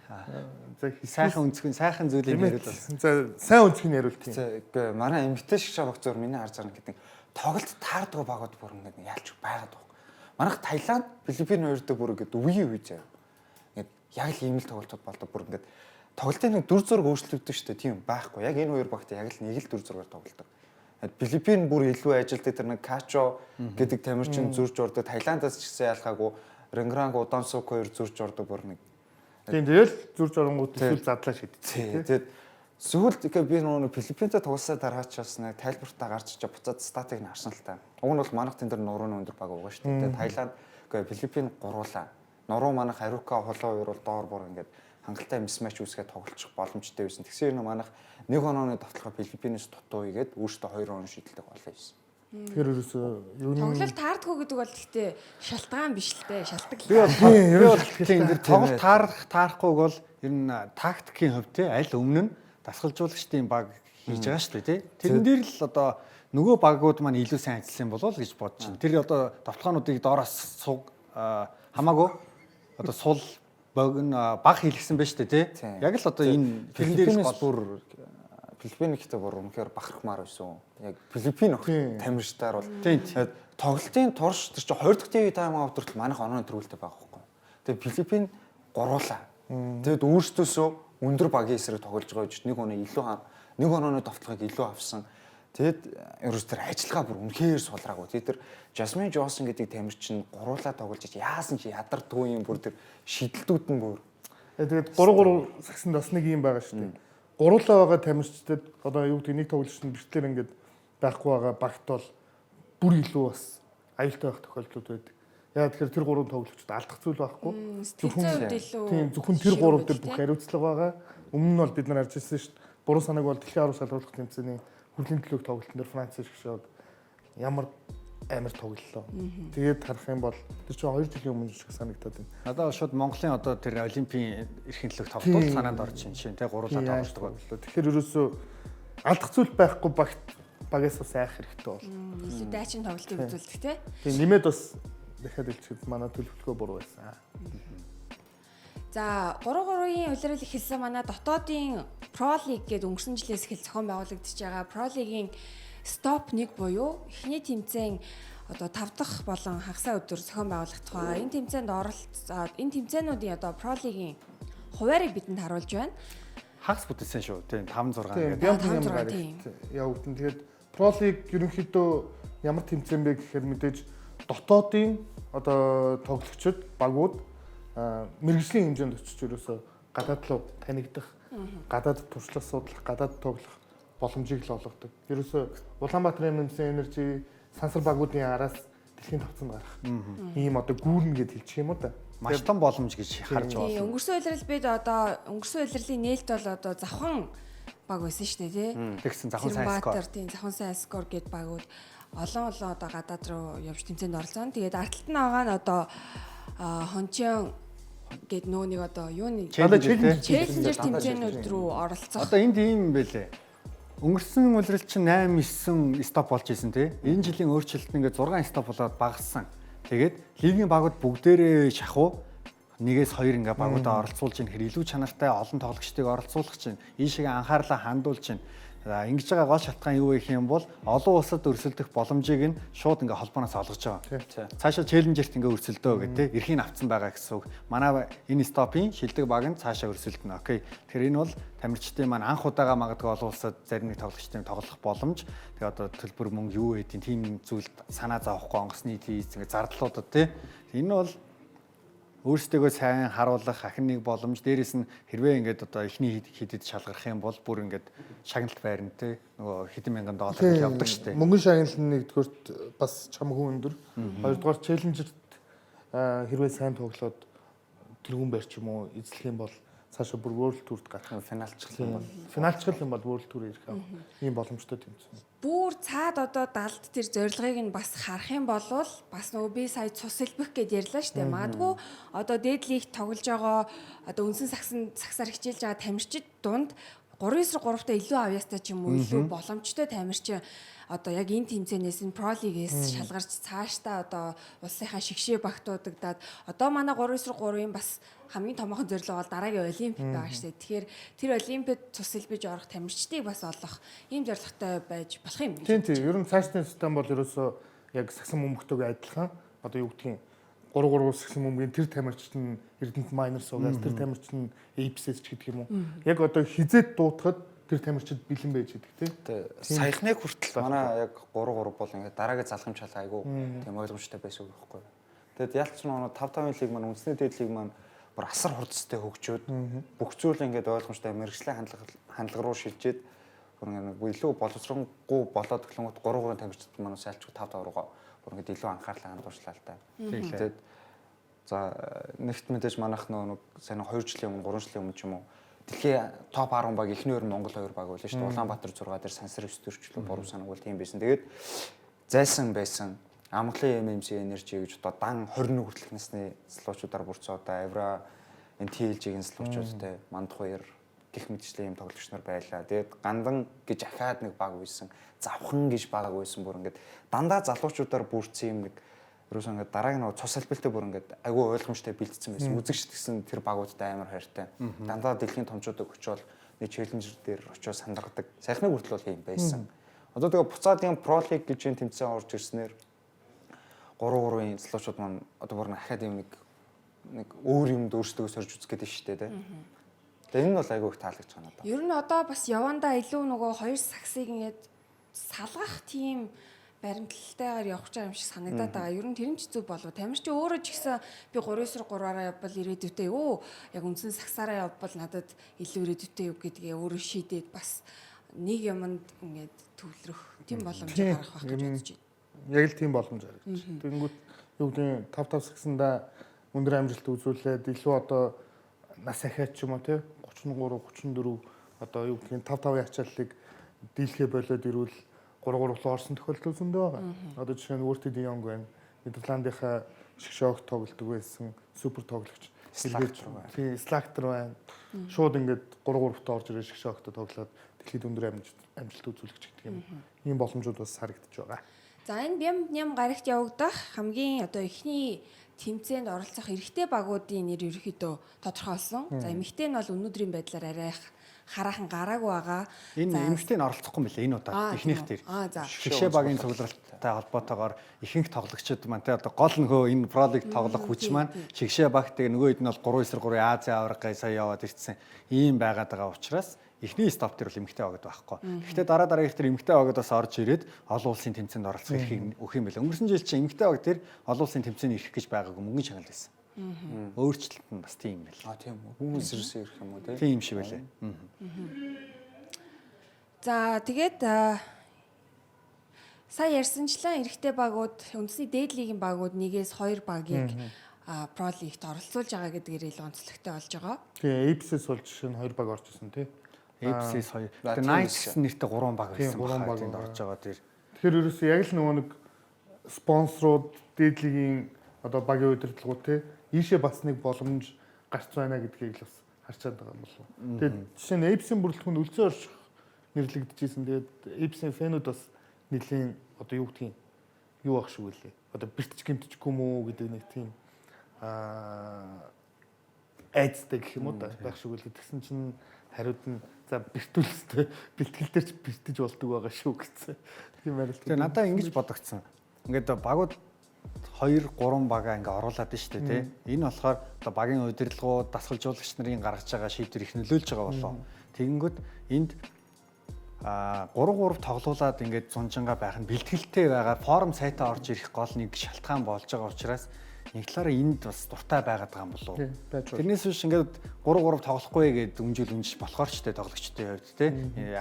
За сайхан өнцгөн, сайхан зүйлийг яриул. За сайн өнцгийг яриул тийм. Үгүй манай эмэгтэй шиг шавах зөөр миний харж байгаа гэдэг тоглолт таардгүй багууд бүр ингээд ялч байгаад байгаа. Манайх Таиланд, Филиппин хоёр дээр бүр ингээд үе үе заяа. Ингээд яг л ийм л тоглолтууд болдог бүр ингээд тоглолтын нэг дүр зураг өөрчлөгдөж штэ тийм байхгүй. Яг энэ хоёр багт яг л нэг л дүр зургаар тоглодог. Филиппин бүр илүү ажилдаг тэр нэг Качо гэдэг тамирчин зурж ордог. Таиландаас ч гэсэн ялгаагүй Ренгранг, Удансук хоёр зурж ордог бүр нэг. Тийм тэгэл зурж оронгууд эсвэл задлаа шиддэг. Тэгээд сүүлд тэгээ би нөгөө Филиппинтэй тоглосоо дараачаас нэг тайлбартаа гарч ичээ буцаад статик нь харсан л та. Уг нь бол манайх тэн дээр нурууны өндөр баг байгаа шүү дээ. Тэгээд Таиланд үгүй Филиппин гуруулаа. Нуруу манайх Арука хулуу хоёр бол доор бор ингээд хангалттай мисмач үүсгээд тоглолцох боломжтой байсан. Тэгсэн юм манайх нэг онооны давталгаа Филиппинээс дутуу игээд өөртөө 2 он шидэлдэг болоо юмсан. Тэгэхээр ерөөсөө юу нь тоглолт таардгүй гэдэг бол гэхдээ шалтгаан биш л дээ. Шалтгаан. Би бол тийм тэр тоглолт таарах таарахгүйг бол ер нь тактикийн хувьд те аль өмнө нь дасгалжуулагчдын баг хийж байгаа шүү дээ тий. Тэрэн дээр л одоо нөгөө багууд маань илүү сайн ажилласан болов уу гэж бодож байна. Тэр одоо давталгаануудыг доороос суг хамаагүй одоо сул богино баг хийлгсэн байж шүү дээ тий. Яг л одоо энэ тэрэн дээр л бүр Филиппин ихтэй бүр үнэхээр бахархмаар байсан. Яг Филиппин охин тамирчдаар бол тэгээд тоглолтын турш тэр чинь 20 дахь TV тайм аут хүртэл манайх онооны төрүүлтэй байгаа байхгүй. Тэгээд Филиппин гуруулаа. Тэгээд өөрсдөөсөө өндөр багийн эсрэг тоглож байгаа гэж нэг оноо илүү нэг онооны довтлогыг илүү авсан. Тэгэд ерөөс тэр ажиллагаа бүр үнэхээр сулраагүй. Тэгээд тэр Жасмин Джонсон гэдэг тамирчин гуруулаа тоглож яасан чи ядардгүй юм бүр тэр шидэлтүүд нь бүр. Тэгээд 3-3 сагсанд бас нэг юм байгаа шүү дээ. Гуруулаа байгаа тамирчдад одоо юу гэдэг нэг тоглогч нь бэртлэр ингээд байхгүй байгаа багт бол бүр илүү бас аюултай байх тохиолдлууд байдаг. Яа тэгэхээр тэр гурван тоглогчд алдах зүйл байхгүй. Зөвхөн зөвхөн тэр гурав дээр бүх хариуцлага байгаа. Өмнө нь бол бид нар харж ирсэн шүү дээ. Буруу санааг бол дэлхийн арав шалруулах тэмцээний хүрлийн төлөөх тоглолтын дээр Франц шиг ямар амар тоглолоо. Тэгээд харах юм бол тэр чинь 2 жилийн өмнө шиг санагдаад байна. Надад шууд Монголын одоо тэр олимпийн эрхийн төлөх тоглолт санаанд орж ин шин тэ гуруулаа тоглолдог боллоо. Тэгэхээр ерөөсөө алдах зүйл байхгүй багт багаас бас айх хэрэгтэй бол. Илүү дайчин тоглолтыг үзүүлдэг тэ. Тийм нэмээд бас дахиад хэлчихвэл манай төлөвлөгөө буруу байсан. За 3-3-ийн улирал эхэлсэн манай дотоодын Pro League гэдэг өнгөрсөн жилээс эхэл зохион байгуулагдаж байгаа Pro League-ийн Stop 1 буюу эхний тэмцээн одоо 5 дахь болон хагасаа өдөр зохион байгуулагдах байгаа. Энэ тэмцээнд оролцоо энэ тэмцээнүүдийн одоо Pro League-ийн хуваарийг бидэнд харуулж байна. Хагас бүтээсэн шүү. Тийм 5 6 гэдэг. 5 6 явагдана. Тэгээд Pro League ерөнхийдөө ямар тэмцээн бэ гэхээр мэдээж дотоодын одоо тоглогчид багууд мэргэжлийн хэмжээнд очиж ерөөсөө гадаад руу танигдах, гадаад туршлага судлах, гадаад тоглох боломжийг л олгодог. Ерөөсөө Улаанбаатар MMC Energy сансар багуудын араас дэлхийн тавцанд гарах. Ийм одоо гүүрнэ гэд хэлчих юм уу да. Маш том боломж гэж харж байна. Өнгөрсөн улирал бид одоо өнгөрсөн улирлын нээлт бол одоо завхан баг байсан шүү дээ тий. Тэгсэн завхан сайн скор. Тийм завхан сайн скор гэд багууд олон олон одоо гадаад руу явж тэмцээнд оролцсон. Тэгээд ард талд нь байгаа нь одоо хончон гээд нөө нэг одоо юу нэг челленжер тэмцээнүүд рүү оролцох. Одоо энд ийм юм бэлээ. Өнгөрсөн улирал чинь 8 9 стоп болж исэн тий. Энэ жилийн өөрчлөлт нь ингээд 6 стоп болоод багассан. Тэгээд лигийн багууд бүгдээрээ шахуу нэгээс хоёр ингээ багуудаа оролцуулж ийн хэр илүү чанартай олон тоглогчдыг оролцуулах чинь ийшээ анхаарлаа хандуулж чинь. За ингэж байгаа гол шалтгаан юу вэ гэх юм бол олон улсад өрсөлдөх боломжийг нь шууд ингээ холбооноос олгож байгаа. Цаашаа челленжерт ингээ өрсөлдөө гэдэг те эрхийг авцсан байгаа гэсэн үг. Манай энэ стопын шилдэг баг нь цаашаа өрсөлдөнө. Окей. Тэгэхээр энэ бол тамирчдын маань анх удаага магадгүй олон улсад зарим нэг тоглогчдын тоглох боломж. Тэгээ одоо төлбөр мөнгө юу гэдгийг тийм зүйлд санаа зовхгүй онгоцны тийз ингээ зардлуудад те. Энэ бол өөрсдөө сайн харуулах ахин нэг боломж. Дээрээс нь хэрвээ ингээд одоо эхний хэдэд шалгарах юм бол бүр ингээд шагналт байрна те нөгөө хэдэн мянган доллар явдаг штэ. Мөнгөн шагнал нь нэгдүгürt бас чамгүй өндөр. Хоёрдугаар челленжерт хэрвээ сайн тоглоод тэргүүн байр ч юм уу эзлэх юм бол Цаашаа бүр World Tour-д гарах. Финалчих юм бол Финалчих юм бол World Tour ирэх ийм боломжтой тэмцээн. Бүр цаад одоо далд тэр зорилгыг нь бас харах юм бол бас нөгөө би сая цус элбэх гэд ярьлаа штэ. Магадгүй одоо дээд лигт тоглож байгаа одоо үндсэн сагсаар хичээлж байгаа тамирчид дунд 3-9-3-тай илүү авьяастай ч юм уу илүү боломжтой тамирчин одоо яг энэ тэмцээнээс нь Pro League-ээс шалгарч цаашдаа одоо улсынхаа шигшээ багтуудагдаад одоо манай 3-9-3-ын бас хамгийн томоохон зорилго бол дараагийн олимп байгаа шүү дээ. Тэгэхээр тэр олимпиад цус элбэж орох тамирчдыг бас олох ийм зорилготой байж болох юм гэж. Тийм. Ер нь цаашдын систем бол ерөөсөө яг сагсан бөмбөгтэйгээ адилхан одоо юу гэдгийг 3-3 сагсан бөмбөгийн тэр тамирчид нь Эрдэнэт Miners угаас тэр тамирчид нь Apes-с ч гэдэг юм уу. Яг одоо хизээд дуутахад тэр тамирчид бэлэн байж гэдэг тийм. Саяхныг хүртэл манай яг 3-3 бол ингээд дараагийн залхам чалаа айгу тийм ойлгомжтой байсан үг байхгүй. Тэгэд ялц нь 5-5-ын лиг маань үндэсний дээд лиг маань бүр асар хурцтай хөгжөөд бүх зүйл ингээд ойлгомжтой мэрэгжлийн хандлага руу шилжээд бүр ингээд илүү боловсронгуй болоод эхлэнгүүт 3-3-ын тамирчид маань сайлчгүй 5-5 руугаа бүр ингээд илүү анхаарлаа хандуулчлаа л та. Тэгээд за нэгт мэдээж манайх нэг сайн 2 жилийн өмнө 3 жилийн өмнө ч юм уу дэлхийн топ 10 баг эхний хоёр Монгол 2 баг байлаа шүү дээ. Улаанбаатар 6 дээр Сансар 9 төрчлөө буруу санаагүй тийм байсан. Тэгээд зайсан байсан. Амгалан MMC Energy гэж одоо дан 21 хүртэлх насны залуучуудаар бүрдсэн одоо Авра энэ TLG-ийн залуучуудтай мандах хоёр гих мэтчлэн юм тоглогч нар байлаа. Тэгээд гандан гэж ахаад нэг баг байсан. Завхан гэж баг байсан бүр ингээд дандаа залуучуудаар бүрдсэн юм нэг ерөөсөө ингээд дараагийн нөгөө цус салбилтай бүр ингээд айгүй ойлгомжтой бэлдсэн байсан. Үзэгч гэсэн тэр багуудтай амар хайртай. Дандаа дэлхийн томчуудыг очиод нэг челленжер дээр очиод сандаргадаг. Сайхныг хүртэл бол юм байсан. Одоо тэгээ буцаад юм Pro League гэж энэ тэмцээн орж ирснээр 3-3-ын залуучууд маань одоо бүр ахаад юм нэг өөр юмд өөрсдөө сорж үзэх гэдэг шүү дээ, тэ. Тэгээ энэ нь бол айгүй их таалагдж байгаа надад. Ер нь одоо бас явандаа илүү нөгөө хоёр сагсыг ингээд салгах тийм баримтлалтайгаар явах гэж байгаа юм шиг санагдаад байгаа. Ер нь тэр нь ч зүг болов. Тамирч өөрөө ч гэсэн би 3-9-3-аараа явбал ирээдүйдээ юу яг үндсэн сагсаараа явбал надад илүү ирээдүйдээ юу гэдгээ өөрөө шийдээд бас нэг юмд ингээд төвлөрөх тийм боломж гаргах байх гэж бодож байна. Яг л тийм боломж гаргаж. Тэгэнгүүт юу гэдэг 5-5 сагсандаа өндөр амжилт үзүүлээд илүү одоо нас ахиад ч юм уу те 33 34 одоо юу гэдгийг 5-5-ын ачааллыг дийлхэ болоод ирвэл 3-3 руу орсон тохиолдол зөндөө байгаа. Одоо жишээ нь Уорти Де Йонг байна. Нидерландынхаа шгшөөх тоглодог байсан супер тоглогч. Тийм, Слактер байна. Шууд ингээд 3-3-т орж ирээ шгшөөхтэй тоглоод дэлхийд өндөр амжилт үзүүлэх гэдэг юм. Ийм боломжууд бас харагдаж байгаа. За энэ бям ням гарагт явагдах хамгийн одоо эхний тэмцээнд оролцох эрэгтэй багуудын нэр ерөнхийдөө тодорхойлсон. За эмэгтэй нь бол өнөөдрийн байдлаар арай хараахан гараагүй байгаа. Энэ эмэгтэй нь оролцохгүй юм билээ энэ удаа эхнийх дээр. Шигшээ багийн цугларалтай холбоотойгоор ихэнх тоглогчид маань те одоо гол нөхөө энэ Pro League тоглох хүч маань шигшээ баг тэгээ нөгөө хэд нь бол 3-9-3 Азийн аварга сая яваад ирсэн ийм байгаад байгаа учраас эхний стоп дээр бол эмэгтэй багд байхгүй. Гэхдээ дараа дараагийнх дээр эмэгтэй багд бас орж ирээд олон улсын тэмцээнд оролцох эрхийг өгөх юм билээ. Өнгөрсөн жил чинь эмэгтэй баг дээр олон улсын тэмцээнд ирэх гэж байгаагүй мөнгөний шагнал байсан. Өөрчлөлт нь бас тийм байл. А тийм үү. Хүмүүс ирсэн ирэх юм уу те? Тийм шиг байлээ. За тэгээд сая ярьсанчлан эрэгтэй багууд үндэсний дээд лигийн багууд 1-ээс 2 багийг Pro League-т оролцуулж байгаа гэдгээр илүү онцлогтой болж байгаа. Тийм, Apes-с бол жишээ нь 2 баг орж ирсэн тий. Apes-с 2. Тэгээ Knights гэсэн нэртэй 3 баг байсан. 3 баг тэнд орж байгаа тэр. Тэгэхээр ерөөсөө яг л нөгөө нэг спонсорууд дээд лигийн одоо багийн удирдлагууд тий ийшээ бас нэг боломж гарч байна гэдгийг л бас харчаад байгаа юм болов уу. Тэгээд жишээ нь Apes-ийн бүрэлдэхүүн өлзөө орших нэрлэгдэжсэн. Тэгээд Apes-ийн фэнүүд бас нэлийн одоо юу гэдгийг юу ах шиг үлээ. Одоо бэртж гимтчихгүй мүү гэдэг нэг тийм айцтай гэх юм уу да байх шиг үлээ. Тэгсэн чинь хариуд нь за бэртүүлстэй бэлтгэл дээр ч бэртэж болдог байгаа шүү гэсэн. Тийм хариулт. Тэгээ надаа ингэж бодогдсон. Ингээд багууд 2 3 бага ингээ оруулаад нь шүү дээ тий. Энэ болохоор одоо багийн удирдлагууд, дасгалжуулагч нарын гаргаж байгаа шийдвэр их нөлөөлж байгаа болов. Тэгэнгүүт энд 3 3 тоглуулад ингээд зунжингаа байх нь бэлтгэлтэй байгаа форм сайтаа орж ирэх гол нэг шалтгаан болж байгаа учраас нэг талаараа энд бас дуртай байгаад байгаа юм болов уу. Тэрнээс биш ингээд 3 3 тоглохгүй гээд үнжил үнжиж болохоор ч тэ тоглогчдын хувьд тэ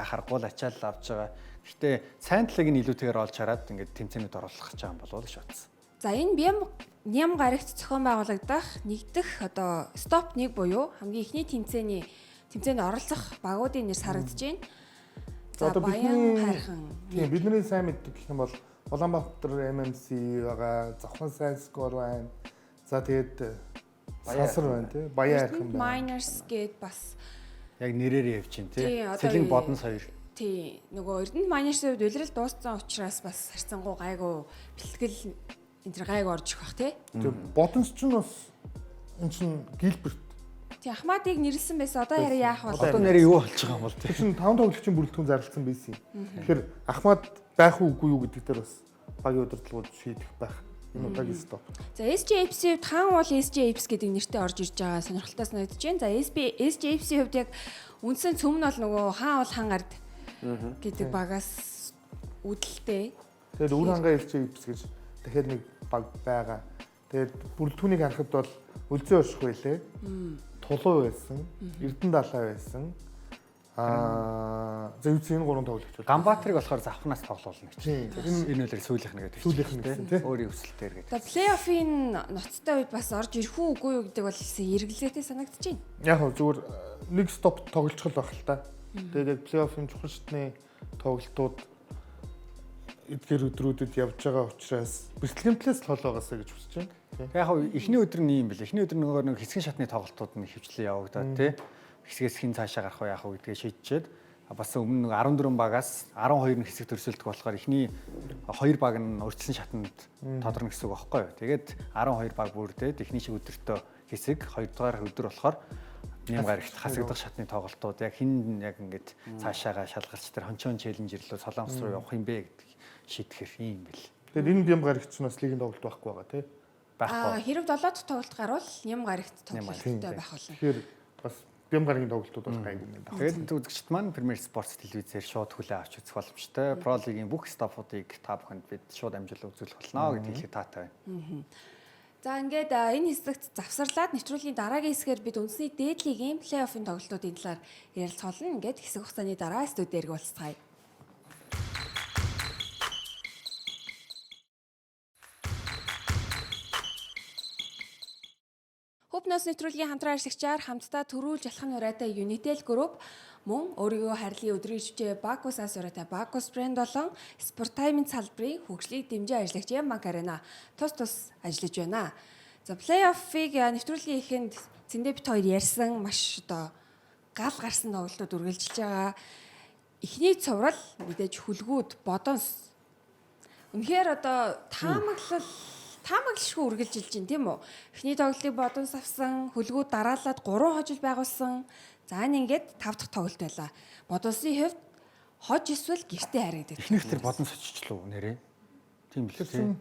яхааргүй л ачаал авч байгаа. Гэхдээ сайн талыг нь илүүтэйгээр олж хараад ингээд тэмцээнүүд оруулах гэж байгаа юм болов уу гэж бодсон. За энэ Бям гарагт зохион байгуулагдах нэгдэх одоо стоп 1 буюу хамгийн эхний тэмцээнд оролцох багуудын нэр сарагдаж байна. За Одоо Баян хайрхан. Тийм бидний сайн мэддэг гэх юм бол Улаанбаатар MMC байгаа, Завхан сайн скор байна. За тэгээд Сансар байна тий, Баян хайрхан байна. Miners гээд бас Яг нэрээр явж чинь Тий, тий. одоо Сэлэн Бодонс хоёр. тий нөгөө Эрдэнэт Miners-ийн хувьд улирал дууссан учраас бас харьцангуй гайгүй бэлтгэл энэ төр гайг орж ирэх бах тий. Тэгээд Бодонс ч нь бас эн чин Гилберт. Тий Ахмадыг нэрлсэн байсан. Одоо харин яах вэ? Одоо нэрээ юу болж байгаа юм бол тий. Тэр чин 5 тоглогчийн бүрэлдэхүүн зарласан байсан юм. Тэгэхээр Ахмад байх уу үгүй юу гэдэг дээр бас багийн удирдлагууд шийдэх байх. Энэ удаагийн стоп. За SJFC-ийн хувьд хаан уул SJFC гэдэг нэртэй орж ирж байгаа сонирхолтой санагдаж байна. За SJFC-ийн хувьд яг үндсэн цөм нь бол нөгөө хаан уул хан ард гэдэг багаас үүдэлтэй. Тэгээд үр хангаа LJFC гэж дахиад нэг баг байгаа. Тэгээд бүрэлдэхүүнийг харахад бол Өлзий орших байлээ. Тулуу байсан, Эрдэнэ далай байсан. За юу ч энэ гурван тоглогч бол Ганбаатарыг болохоор завхнаас тоглуулна гэж. Тийм. Энэ үлэр сүүлийнх нь гэдэг. Сүүлийнх нь гэсэн, тий. Өөрийн өсөлтөөр гэдэг. За плей-оффын ноцтой үед бас орж ирэх үү үгүй юу гэдэг бол эргэлзээтэй санагдаж байна. Яг хөө зүгээр нэг стоп тоглолцох л байх л та. Тэгээд яг плей-оффын чухал шатны тоглолтууд эдгээр өдрүүдэд явж байгаа учраас бэлтгэмтлээс л хол байгаасаа гэж хүсэж байна. Тийм. Яг хав эхний өдөр нь юм бэл. Эхний өдөр нөгөө нэг хэсгийн шатны тоглолтууд нь хөвчлэн явагдаад тий. Хэсгээс хин цаашаа гарах уу яах уу гэдгээ шийдчихэд бас өмнө нэг 14 багаас 12 нь хэсэг төрсөлдөг болохоор эхний 2 баг нь урьдчилан шатанд тодорно гэсэн үг байхгүй юу. Тэгээд 12 баг бүрдээд эхний шиг өдөртөө хэсэг, хоёрдугаар өдөр болохоор нэм гарагт хасагдах шатны тоглолтууд яг хин яг ингээд цаашаага шалгалч тэр хончон челленж ирлүү Солонгос руу явах юм бэ гэдэг шийтгэр юм бэл. Тэгээд энэ бям гарагч нь бас лигийн тоглолт байхгүй байгаа тий. Байхгүй. Хэрв 7 дахь тоглолт гарвал ням гарагт Ням тоглолттой байх болно. Тэгэхээр бас бям гарагийн тоглолтууд бас гайгүй юм байна. Тэгээд үзэгчд маань Premier Sports телевизээр шууд хүлээн авч үзэх боломжтой. Pro League-ийн бүх стопуудыг та бүхэнд бид шууд амжилт үзүүлэх болно гэдгийг хэлэх таатай байна. За ингээд энэ хэсэгт завсарлаад нэвтрүүлгийн дараагийн хэсгээр бид үндэсний дээд лигийн плей-оффын тоглолтуудын талаар ярилцах болно. Ингээд хэсэг хугацааны дараа студид эрг уулзцгаая. Хөвнөөс нэвтрүүлгийн хамтран ажиллагчаар хамтдаа төрүүлж алхам нураатай Unitel Group мөн өөрийгөө харилын өдрийн шивчээ Bacchus-аас ураатай Bacchus брэнд болон Sportime-ын салбарын хөгжлийг дэмжин ажиллагч Ямбанк Арена тус тус ажиллаж байна. За плей-оффыг нэвтрүүлгийн эхэнд Цэндэ бит хоёр ярьсан маш одоо гал гарсан тоглолтууд үргэлжилж байгаа. Эхний цуврал мэдээж хүлгүүд Бодонс. Үнэхээр одоо таамаглашгүй үргэлжилж байна тийм үү? Эхний тоглолтыг Бодонс авсан, хүлгүүд дараалаад 3 хожил байгуулсан. За энэ ингээд 5 дахь тоглолт байлаа. Бодонсын хувьд хож эсвэл гэртээ харагддаг. Эхнийх тэр Бодонс очичлоо нэрээ. Тийм бил тийм.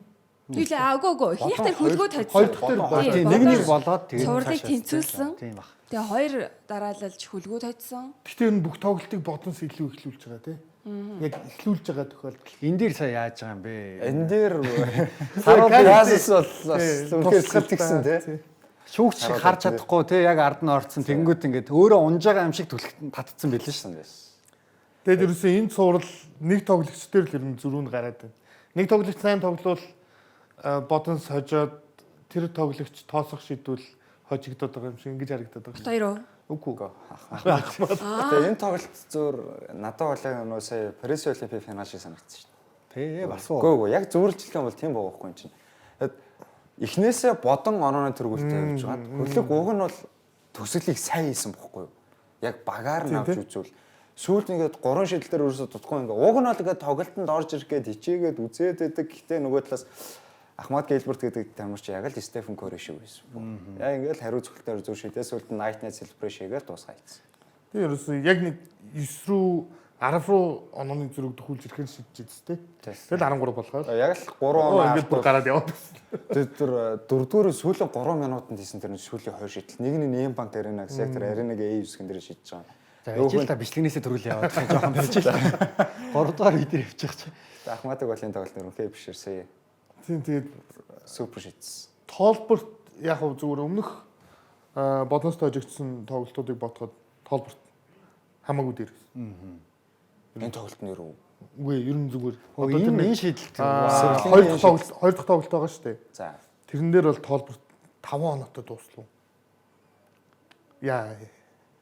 Тэглээ үгүй. Эхнийх тэр хүлгүүд хоцсон. Хоёр дахь тэр Бодон. Тийм нэг нэг болоод тэгээд цувралыг тэнцүүлсэн. Тийм бах. Тэгээ хоёр дараалалж хүлгүүд хоцсон. Гэхдээ энэ бүх тоглолтыг Бодонс илүү эхлүүлж байгаа тий. Яг эхлүүлж байгаа тохиолдол. Энэ дээр сая яаж байгаа юм бэ? Энэ дээр Саруул Яасс бол бас үнэхээр сэтгэгсэн тий. Шүүгч шиг харж чадахгүй те яг ард нь орцсон тэнгүүт ингээд өөрөө унж байгаа юм шиг түлхт татцсан байлээ шин. Тэгээд ерөөсөө энэ цуврал нэг тоглогч дээр л ер нь зөрүү нь гараад байна. Нэг тоглогч сайн тоглол Бодонс хожоод тэр тоглогч тоосох шийдвэл хожигдоод байгаа юм шиг ингэж харагдаад байгаа. Хоёр уу? Үгүй. Тэгээ энэ тоглолт зөөр надад бол нөө сая Парис Олимпийн финал шиг санагдсан шүү дээ. Тэ бас уу. Үгүй үгүй яг зөвөрлөлт юм бол тийм байгаа байхгүй юм чинь. Тэгэд эхнээсээ Бодон онооны төргүүлтэй явж байгаа. Хөлөг уг нь бол төгсгөлийг сайн хийсэн бохгүй юу? Яг багаар нь авч үзвэл сүүлд ингээд гурван шидэл дээр өөрөөсөө дутхгүй ингээд уг нь бол ингээд тоглолтод орж ирэх гээд хичээгээд үзээд байдаг. Гэтэ нөгөө талаас Ахмад Гилберт гэдэг тамирч яг л Стефен Кори шиг байсан. Яг ингээд хариу цогтоор зүр шидээ сүүлд нь Night Night Celebration хийгээл дуусгачихсан. Тэгээ ерөөсөө яг нэг 9 рүү 10 руу онооны зөрүүг төхүүлж ирэхээр шийдэж дээ. Тэгэл 13 болгоод. Яг л 3 оноо ингээд бүр гараад яваад гэсэн. Тэр тэр дөрөвдүгээр сүүлийн 3 минутанд хийсэн тэр сүүлийн хоёр шийдэл. Нэг нь Нэм банк арена гэсэн яг тэр аренаг A хэсгэн дээр шийдэж байгаа. За ижил та бичлэгнээсээ төрүүл яваад байгаа жоохон байж л. 3 дугаар үе дээр явчих чи. Ахмадыг бол энэ тоглолт үнэхээр биширсэн. Тийм тэгээд Супер шийдсэн. Толборт яг хав зүгээр өмнөх Бодонс тожигдсон тоглолтуудыг бодоход Толборт хамаагүй дээр. Энэ тоглолт нэр үү? Үгүй ер нь зүгээр. Одоо энэ шийдэлт хоёр дахь тоглолт байгаа шүү дээ. За. Тэрэн дээр бол тоолбор 5 оноотой дууслаа. Яа.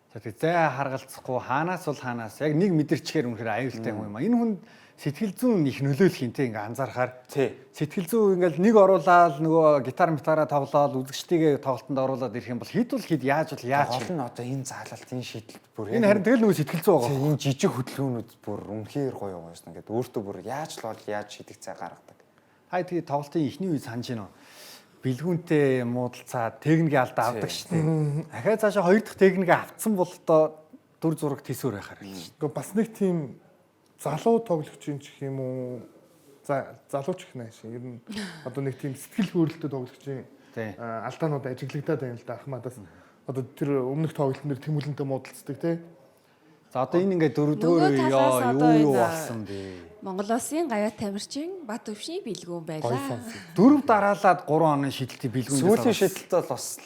За тэг зай харгалцахгүй хаанаас бол хаанаас яг нэг мэдэрчгээр үнэхээр аюултай хүн юм а. Энэ хүн сэтгэл зүйн их нөлөөлөх юм те ингээ анзаархаар. Сэтгэл зүй ингээл нэг оруулаад нөгөө гитар митараа тоглоод үзэгчдийгээ тоглолтод оруулаад ирэх юм бол хэд бол хэд яаж бол яаж. Гол нь одоо энэ заалалт энэ шийдэлт бүр энэ харин тэгэл нөгөө сэтгэл зүй байгаа. Энэ жижиг хөдөлгөөнүүд бүр үнэхээр гоё юм ингээд өөртөө бүр яаж л бол яаж шийдэх цай гаргадаг. Хай тэгээ тоглолтын эхний үе санаж гинөө. Бэлгүүнтэй муудалцаа техникийн алдаа авдаг шүү дээ. Ахаа цаашаа хоёр дахь техникээ автсан бол одоо дүр зураг төсөөр байхаар л шүү. Гэхдээ бас нэг тийм залуу тоглогч юм ч гэх юм уу. За залууч гэх нааш. Ер нь одоо нэг тийм сэтгэл хөөрөлтөй тоглогчийн алдаанууд ажиглагдаад байна л да Ахмадаас. Одоо тэр өмнөх тоглолтын дээр Тэмүүлэнтэй муудалцдаг тий. За одоо энэ ингээд дөрөвдүгээр ёо юу болсон бэ? Монгол Улсын гаяа тамирчин Бат өвшний бэлгүүн байлаа. Дөрөв дараалаад 3 оны шийдэлтийг бэлгүүн сүүлийн шийдэлт бол бас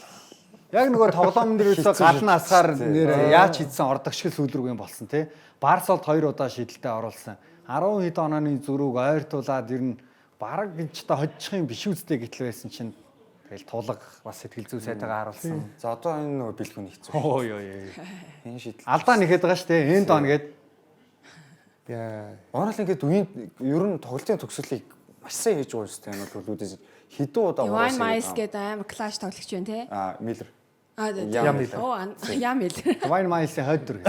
яг нөгөө тоглоомн дээр ерөөсөө гал нь асгаар нэр яаж хийдсэн ордог шиг сүүл рүү юм болсон тий. Барсолд 2 удаа шийдэлтэд оруулсан. 10 хэд онооны зөрүүг ойртуулад ер нь бараг гэж та хожчих юм биш үстэй гэтэл байсан чинь тэгэл тулга бас сэтгэл зүй сайтайгаа харуулсан. За одоо энэ нөгөө бэлгүүн хэцүү. Ой ой ой. Энэ шийдэл алдаа нэхэд байгаа шүү дээ. Энд он гээд. Яа. Уурал ингээд үеийн ер нь тоглолтын төгсгөлийг маш сайн хийж байгаа юм энэ бол хөлүүдээс хэдэн удаа Divine Miles гэдэг амар клаш тоглогч байна те. Аа Миллер. Аа Яа Миллер. Divine Miles-ийн хойд дүр.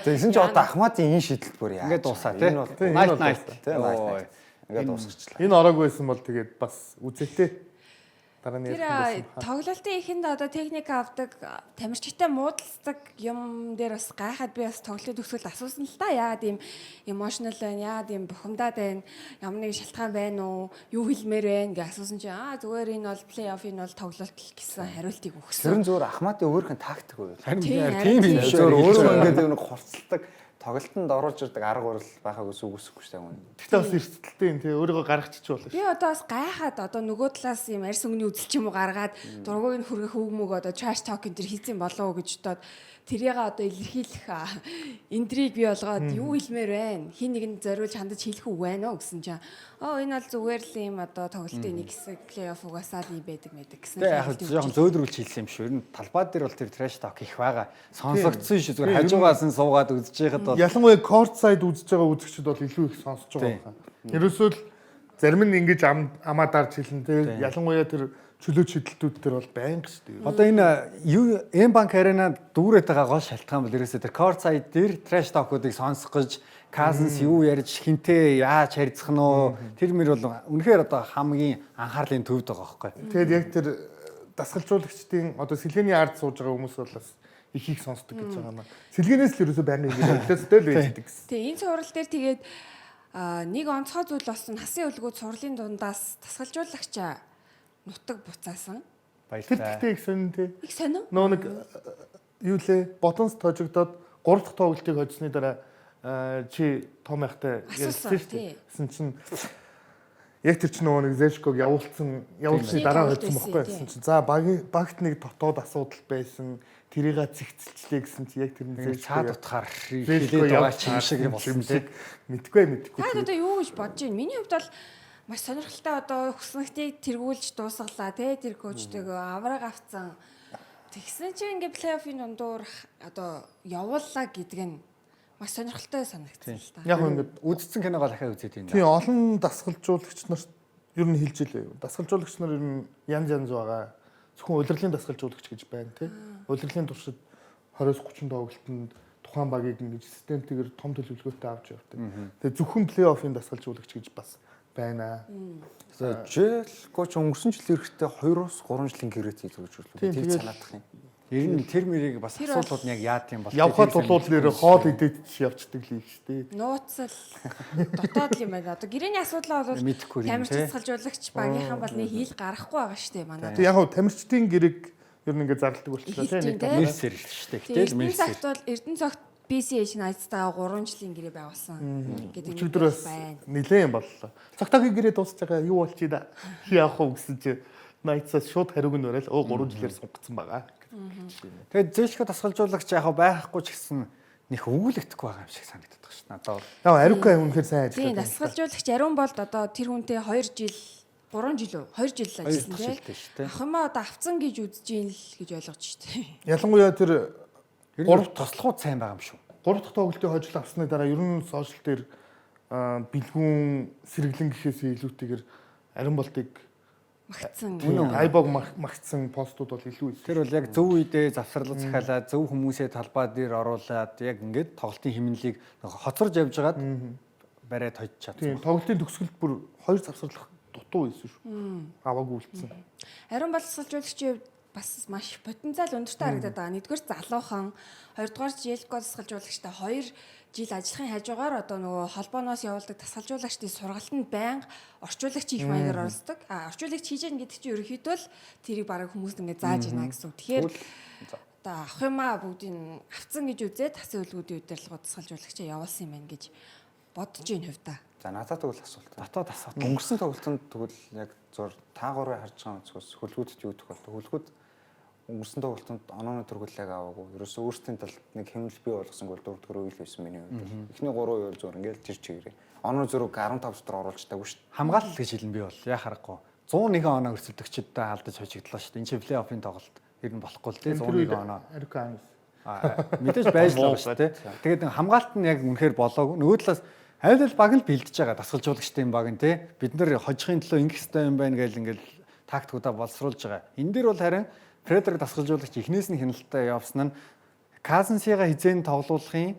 Тэгсэн чи одоо Ахмадын энэ шийдэлт бүр яа. Ингээд дуусаа те. Night night те. Night. Ингээд дуусгачлаа. Энэ ороог байсан бол тэгээд бас үзээтэй. Дараа нь Тэр тоглолтын эхэнд одоо техник авдаг, тамирчтай муудалцдаг юм дээр бас гайхаад би бас тоглолтын төгсгөлд асуусан л да. Яагаад ийм emotional байна, яагаад ийм бухимдаад байна, ямар нэг шалтгаан байна уу, юу хэлмээр байна гэж асуусан чинь аа зүгээр энэ бол плей офф, энэ бол тоглолт л гэсэн хариултыг өгсөн. Тэр нь зүгээр Ахмадын өөрийнх нь тактик үү? Харин тийм юм шүү. Зүгээр өөрөө ингээд нэг хурцлдаг тоглолтод оруулж ирдэг арга барил байхаг ус үгүйсэхгүй шүү дээ юм. Тэгтээ бас эрсдэлтэй юм тий өөрийгөө гаргачих болно шүү. Би одоо бас гайхаад одоо нөгөө талаас юм арьс өнгөний үзэл ч юм уу гаргаад дургуйг нь хүргэх үг мөг одоо trash talk энэ төр хийцэн болов уу гэж бодоод тэрийг одоо илэрхийлэх индрийг бий болгоод юу хэлмээр байна? Хин нэгэнд зориулж хандаж хэлэх үг байна уу гэсэн чинь оо энэ бол зүгээр л юм одоо тоглолтын нэг хэсэг плей-офф угаасаа л юм байдаг мэдэг гэсэн. Тэгээ яг жоохон зөөдрүүлж хэлсэн юм шүү. Ер нь талбай дээр бол тэр trash talk их байгаа. Сонсогдсон шүү. Зүгээр хажуугаас нь суугаад үзэж байхад бол ялангуяа court side үзэж байгаа үзэгчид бол илүү их сонсож байгаа байна. Ерөөсөө л зарим нь ингэж амаа дарж хэлнэ те. Ялангуяа тэр чөлөө шидэлтүүд дээр бол байнга шүү дээ. Одоо энэ юу M Bank Arena дүүрээд байгаа гол шалтгаан бол ерөөсөө тэр court side дээр trash talk-уудыг сонсох гэж Cousins юу ярьж хинтээ яаж харьцах нь уу тэр мэр бол үнэхээр одоо хамгийн анхаарлын төвд байгаа байхгүй. Тэгээд яг тэр дасгалжуулагчдын одоо сэлгээний ард сууж байгаа хүмүүс бол бас их их сонсдог гэж байгаа юм. Сэлгэнээс л ерөөсөө байнга ингэж өглөөстэй л байдаг гэсэн. Тэгээ энэ цуврал дээр тэгээд нэг онцгой зүйл болсон хасын өлгүүд цувралын дундаас дасгалжуулагчаа нутаг буцаасан. Тэр тэгтээ их сонин тий. Их сонин. Нөө нэг юу лээ бодонс тожигдоод 3 дахь тоглолтыг хожсны дараа чи том яхтай ярьсан шүү дээ. Гэсэн чинь яг тэр чинь нөгөө нэг Зэшког явуулсны дараа хоцсон бохгүй гэсэн чинь за багт нэг дотоод асуудал байсан тэрийг зэгцэлчлээ гэсэн чинь яг тэр нь Зэшко цаад утгаар хилээд байгаа ч юм шиг болсон тий. Мэдгүй. Та одоо юу гэж бодож байна? Миний хувьд бол маш сонирхолтой одоо хүснэгтийг тэргүүлж дуусгалаа тий тэр коучтэйгөө авраг авцсан. Тэгсэн чинь ингээ плей-оффын дундуур одоо явууллаа гэдэг нь маш сонирхолтой санагдсан л та. Яг ингээд үзсэн киногоо дахиад үзээд байна. Тийм олон дасгалжуулагч нарт ер нь хэлж илээ. Дасгалжуулагч нар ер нь янз янз байгаа. Зөвхөн улирлын дасгалжуулагч гэж байна тий. Улирлын туршид 20-30 тоглолтод тухайн багийг ингэж системтэйгээр том төлөвлөгөөтэй авч явдаг. Тэгээ зөвхөн плей-оффын дасгалжуулагч гэж бас байна. За Желко ч өнгөрсөн жил эрэхтэй 2-3 жилийн гэрээт хийж өгч өглөө. Тэр санаадах юм. Ер нь тэр мэрийг бас асуудлууд нь яг яад юм бол явхад тулуул нэр хоол идээд ч явцдаг л юм шүү дээ. Нууцл дотоод л юм байна. Одоо гэрээний асуудлаа бол тамирч дасгалжуулагч багийнхан бол нэг хил гарахгүй байгаа шүү дээ манай. Тэг яг хав тамирчдын гэрээг ер нь ингээд зарладаг болчихлоо тийм нэг мерсэр шүү дээ. Гэтэл мерсэр. Эрдэнэ цогт бол Эрдэнэ цогт BCH Knights-тайгаа 3 жилийн гэрээ байгуулсан гэдэг юм байна. Нилээн боллоо. Цогтогийн гэрээ дуусч байгаа юу болчих да. Хий явах уу гэсэн чи Knights-аас шууд хариуг нь өрөөл 3 жилээр сунгацсан байгаа. Тэгээд Зэшко дасгалжуулагч яг байхгүй ч гэсэн нэх өгүүлэгдэхгүй байгаа юм шиг санагддаг шүү дээ. Надад бол Яг Ариука үнэхээр сайн Тийм, ажиллаад байна. дасгалжуулагч Ариун болд одоо тэр хүнтэй 2 жил 3 жил үү? 2 жил л ажилласан дахь тий. жилтэй шүү дээ. Ах юмаа одоо авцсан гэж үзэж ийн л гэж ойлгож шүү дээ. Ялангуяа тэр ер нь тослохууд сайн байгаа юм шүү. 3 дахь тоглолтын хожил авсны дараа ер нь сошиал дээр бэлгүүн сэргэлэн гэхээс илүүтэйгээр Ариун болтыг Магтсан. айбог магтсан постууд бол илүү байсан. Тэр бол яг зөв үедээ завсарлага захиалаад зөв хүмүүсээ талбай дээр оруулаад яг ингээд тоглолтын хэмнэлийг хоцорж явж байгаад бариад хожиж чадсан. Тийм, тоглолтын төгсгөлд бүр хоёр завсарлах дутуу байсан шүү. Аваагүй үлдсэн. Ариун бол дасгалжуулагчийн хувьд бас маш потенциал өндөртэй харагдаад байгаа. Нэгдүгээр залуухан, хоёрдугаар Желко дасгалжуулагчтай 2 жил ажиллахын хажуугаар одоо нөгөө холбооноос явуулдаг дасгалжуулагчдын сургалтанд байнга орчуулагч их маягаар оролцдог. А орчуулагч хийж яах гэдэг чинь ерөнхийдөө л тэрийг бараг хүмүүст ингээд зааж ийна гэсэн үг. Тэгэхээр одоо авах юмаа бүгдийг авцсан гэж үзээд тасын үлгүүдийн удирдлагууд дасгалжуулагчаа явуулсан юм байна гэж бодож ийн хувьда. За надад тэгвэл асуулт. Дотоод асуудал. Өнгөрсөн тоглолтод тэгвэл яг зур та гурыг харж байгаа өнцгөөс хөлгүүдэд юу тохиолдов? Хөлгүүд өнгөрсөн тоглолтод онооны төргөлийг аваагүй. Ерөөсөө өөрсдийн талд нэг хэмнэл бий болгосонгүй дөрөвдүгээр үйл байсан миний хувьд. Эхний 3 үе бол зур ингээл тэр чигээрээ. Оноо зөрөг 15 дотор оруулж чадаагүй шүү дээ. Хамгаалал гэж хэлнэ би бол яа харахгүй. 101 оноо өрсөлдөгчдөд алдаж хожигдлоо шүү дээ. Энэ чинь плей-оффын тоглолт ер нь болохгүй л дээ Тэр үед 101 оноо. Ариука Амис. Мэдээж байж л байгаа шүү дээ. Тэгээд хамгаалт нь яг үнэхээр болоогүй. Нөгөө талаас аль аль баг л бэлдэж байгаа дасгалжуулагчдын баг нь те. Бид нэр хожихын төлөө ингэх ёстой юм байна гэл ингээл тактикуудаа боловсруулж байгаа. Энэ дээр бол харин Фредерик дасгалжуулагч эхнээс нь хяналттай явсан нь Казенсига хизээн тоглуулахын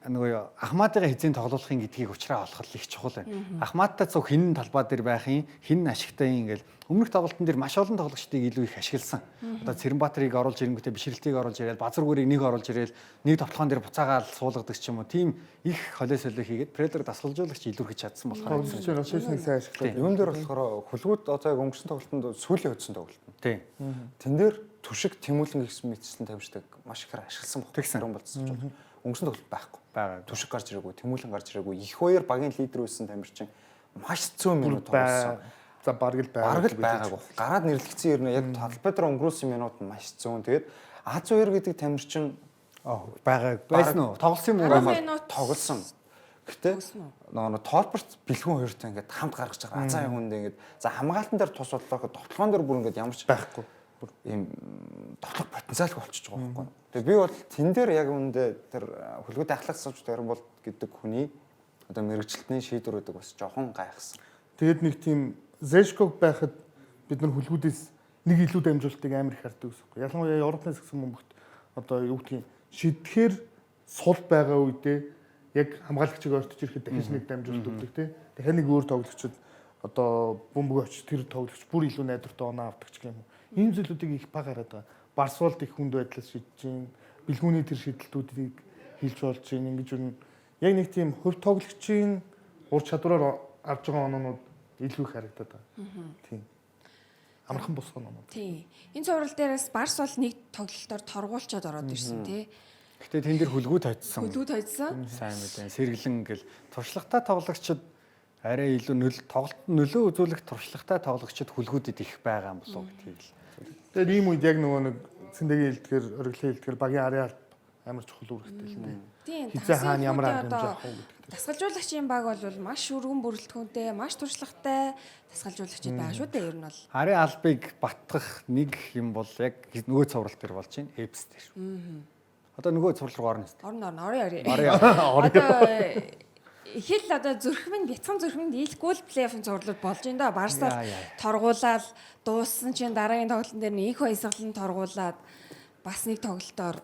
нөгөө Ахмадыгаа хизээн тоглуулахын гэдгийг учраа олох л их чухал байна. Ахмадтай цуг хинэн талбай дээр байх юм, хинэн ашигтай юм ингээл өмнөх тоглолтын дээр маш олон тоглогчдыг илүү их ашигласан. Одоо Цэрэнбаатарыг оруулж ирэнгүүтээ бишрэлтийг оруулж ирээл, Базаргүрийг нэг оруулж ирээл, нэг тоглохоон дээр буцаагаал суулгадаг ч юм уу. Тийм их холио солио хийгээд Предлер дасгалжуулагч илүүрхэж чадсан болохоор. Тоглогч ротейшнийг сайн ашиглаад. Юун дээр болохоор хөлгүүд одоо яг өнгөрсөн тоглолтод сүүлийн хөдсөн тоглолт. Тийм. Тэн дээр түшиг тэмүүлэн гэсэн мэтчлэн тавьждаг маш ихээр ашигласан баг. Тэгсэн. Болцсон ч өнгөрсөн тоглолт байхгүй. Байгаа. Түшиг гарч ирээгүй, тэмүүлэн гарч ирээгүй. Их хоёр багийн лидер байсан тамирчин маш цөөн минут тоглосон. За бараг л байгаа. Бараг л байгаагүй. Гараад нэрлэгдсэн юм яг талбай дээр өнгөрүүлсэн минут нь маш цөөн. Тэгээд Аз2 гэдэг тамирчин Байгаа байсан уу? Тоглосон юм уу? 10 минут тоглосон. Гэтэ Тоглосон уу? нөгөө тоолборт бэлгүүн хоёртой ингээд хамт гаргаж байгаа. Азаа хүндээ ингээд за хамгаалтан дээр тус боллоо гэхэд довтлогоон дээр бүр ингээд ямар ч байхгүй. Ийм довтлох потенциалгүй болчихж байгаа байхгүй. Тэгээ би бол тэн дээр яг үүндээ тэр хөлгүүд ахлах сууч дэрэн бол гэдэг хүний одоо мэрэгчлэлтний шийдвэр өгдөг бас жоохон гайхсан. Тэгээд нэг тийм Зэшког байхад бид нар хөлгүүдээс нэг илүү дамжуултыг амар их хардаг гэсэн үг. Ялангуяа Европын сагсан бөмбөгт одоо юу гэдгийг шидэхээр сул байгаа үедээ яг хамгаалагчийг ойртож ирэхэд дахиж нэг дамжуулт өгдөг тий. Дахиад нэг өөр тоглогчид одоо бөмбөг очиж тэр тоглогч бүр илүү найдвартай оноо авдаг ч юм уу. Ийм зүйлүүдийг их баг гараад байгаа. Барсвалд их хүнд байдлаас шидэж чинь, бэлгүүний тэр шидэлтүүдийг хийлж болж чинь ингэж юу яг нэг тийм хувь тоглогчийн ур чадвараар авж байгаа оноонууд илүү их харагдаад байгаа. Тийм. Амархан бус оноонууд. Тийм. Энэ цуврал дээрээс Барс бол нэг тоглолтоор торгуулчаад ороод ирсэн тий. Гэтэ тэн дээр хүлгүүд хоцсон. Хөлгүүд хоцсон. Сайн мэдээ. Сэргэлэн гэл туршлагатай тоглогчид арай илүү нөл тоглолтод нөлөө үзүүлэх туршлагатай тоглогчид хүлгүүдэд их байгаа юм болов уу гэдгийг л. Тэгээд ийм үед яг нөгөө нэг цэндэгийн хэлдгэр, ориглын хэлдгэр багийн арын алба амар чухал үүрэгтэй л дээ. Тийм. Хизээ хаана ямар арга хэмжээ одоо авах уу гэдэг. Дасгалжуулагчийн баг бол маш өргөн бүрэлдэхүүнтэй, маш туршлагатай дасгалжуулагчид байгаа шүү дээ ер нь бол. Арын албыг батгах нэг юм бол яг нөгөө цуврал дээр болж байна. Эпс дээр. Одоо нөгөө цуврал руу орно шүү Орно орно орё орё. дээ. Орё. Одоо их л одоо зүрхмэн бяцхан зүрхмэнд ийлэхгүй л плей-оффын цувралууд болж байна да. Барсаар Яа, яа. торгуулаад дууссан чинь дараагийн тоглолтын дээр нь их баясгалан торгуулаад бас нэг тоглолтоор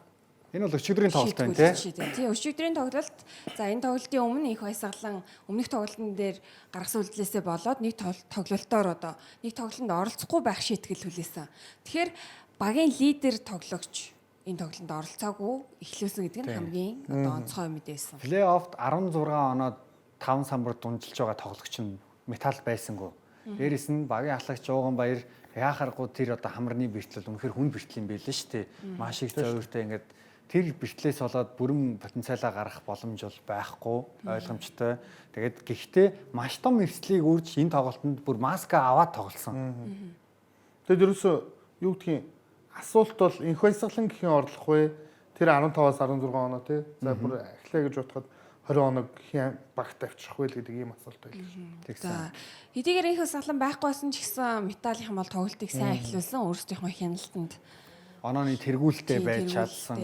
Энэ бол өчигдрийн тоглолт байна тий. тий. Өчигдрийн тоглолт. За энэ тоглолтын өмнө их баясгалан өмнөх тоглолтын дээр гаргасан үйлдэлээсээ болоод нэг тоглолтоор одоо нэг тоглолтод оролцохгүй байх шийтгэл хүлээсэн. Тэгэхээр багийн лидер тоглогч энэ тоглолтод оролцоогүй эхлүүлсэн гэдэг нь хамгийн одоо онцгой мэдээсэн. Плей-оффт 16 оноо 5 самбар дунжилж байгаа тоглогч нь металл байсангүй. Дээрээс нь багийн ахлагч Ууган Баяр яахааргүй тэр одоо хамарны бэртэл үнэхээр хүн бэртэл юм байлээ шүү дээ. Маш их зовиртой ингээд тэр бэртлээс болоод бүрэн потенциалаа гаргах боломж бол байхгүй ойлгомжтой. Тэгээд гэхдээ маш том эрсдлийг үрж энэ тоглолтод бүр маска аваад тоглосон. Тэгэд ерөөсөө юу гэдгийг асуулт бол инх баясгалан гэхийн орлох вэ? Тэр 15-аас 16 оноо тий. За бүр ахлаа гэж бодоход 20 оног хэн багт авчрах вэ гэдэг ийм асуулт байлаа. Тэгсэн. За хэдийгээр их салан байхгүйсэн ч гэсэн металлынхан бол тоглолтыг сайн эхлүүлсэн өөрсдийнхөө хяналтанд Онооны тэргүүлтэй Тийм, байж тэргүүлтэй. чадсан.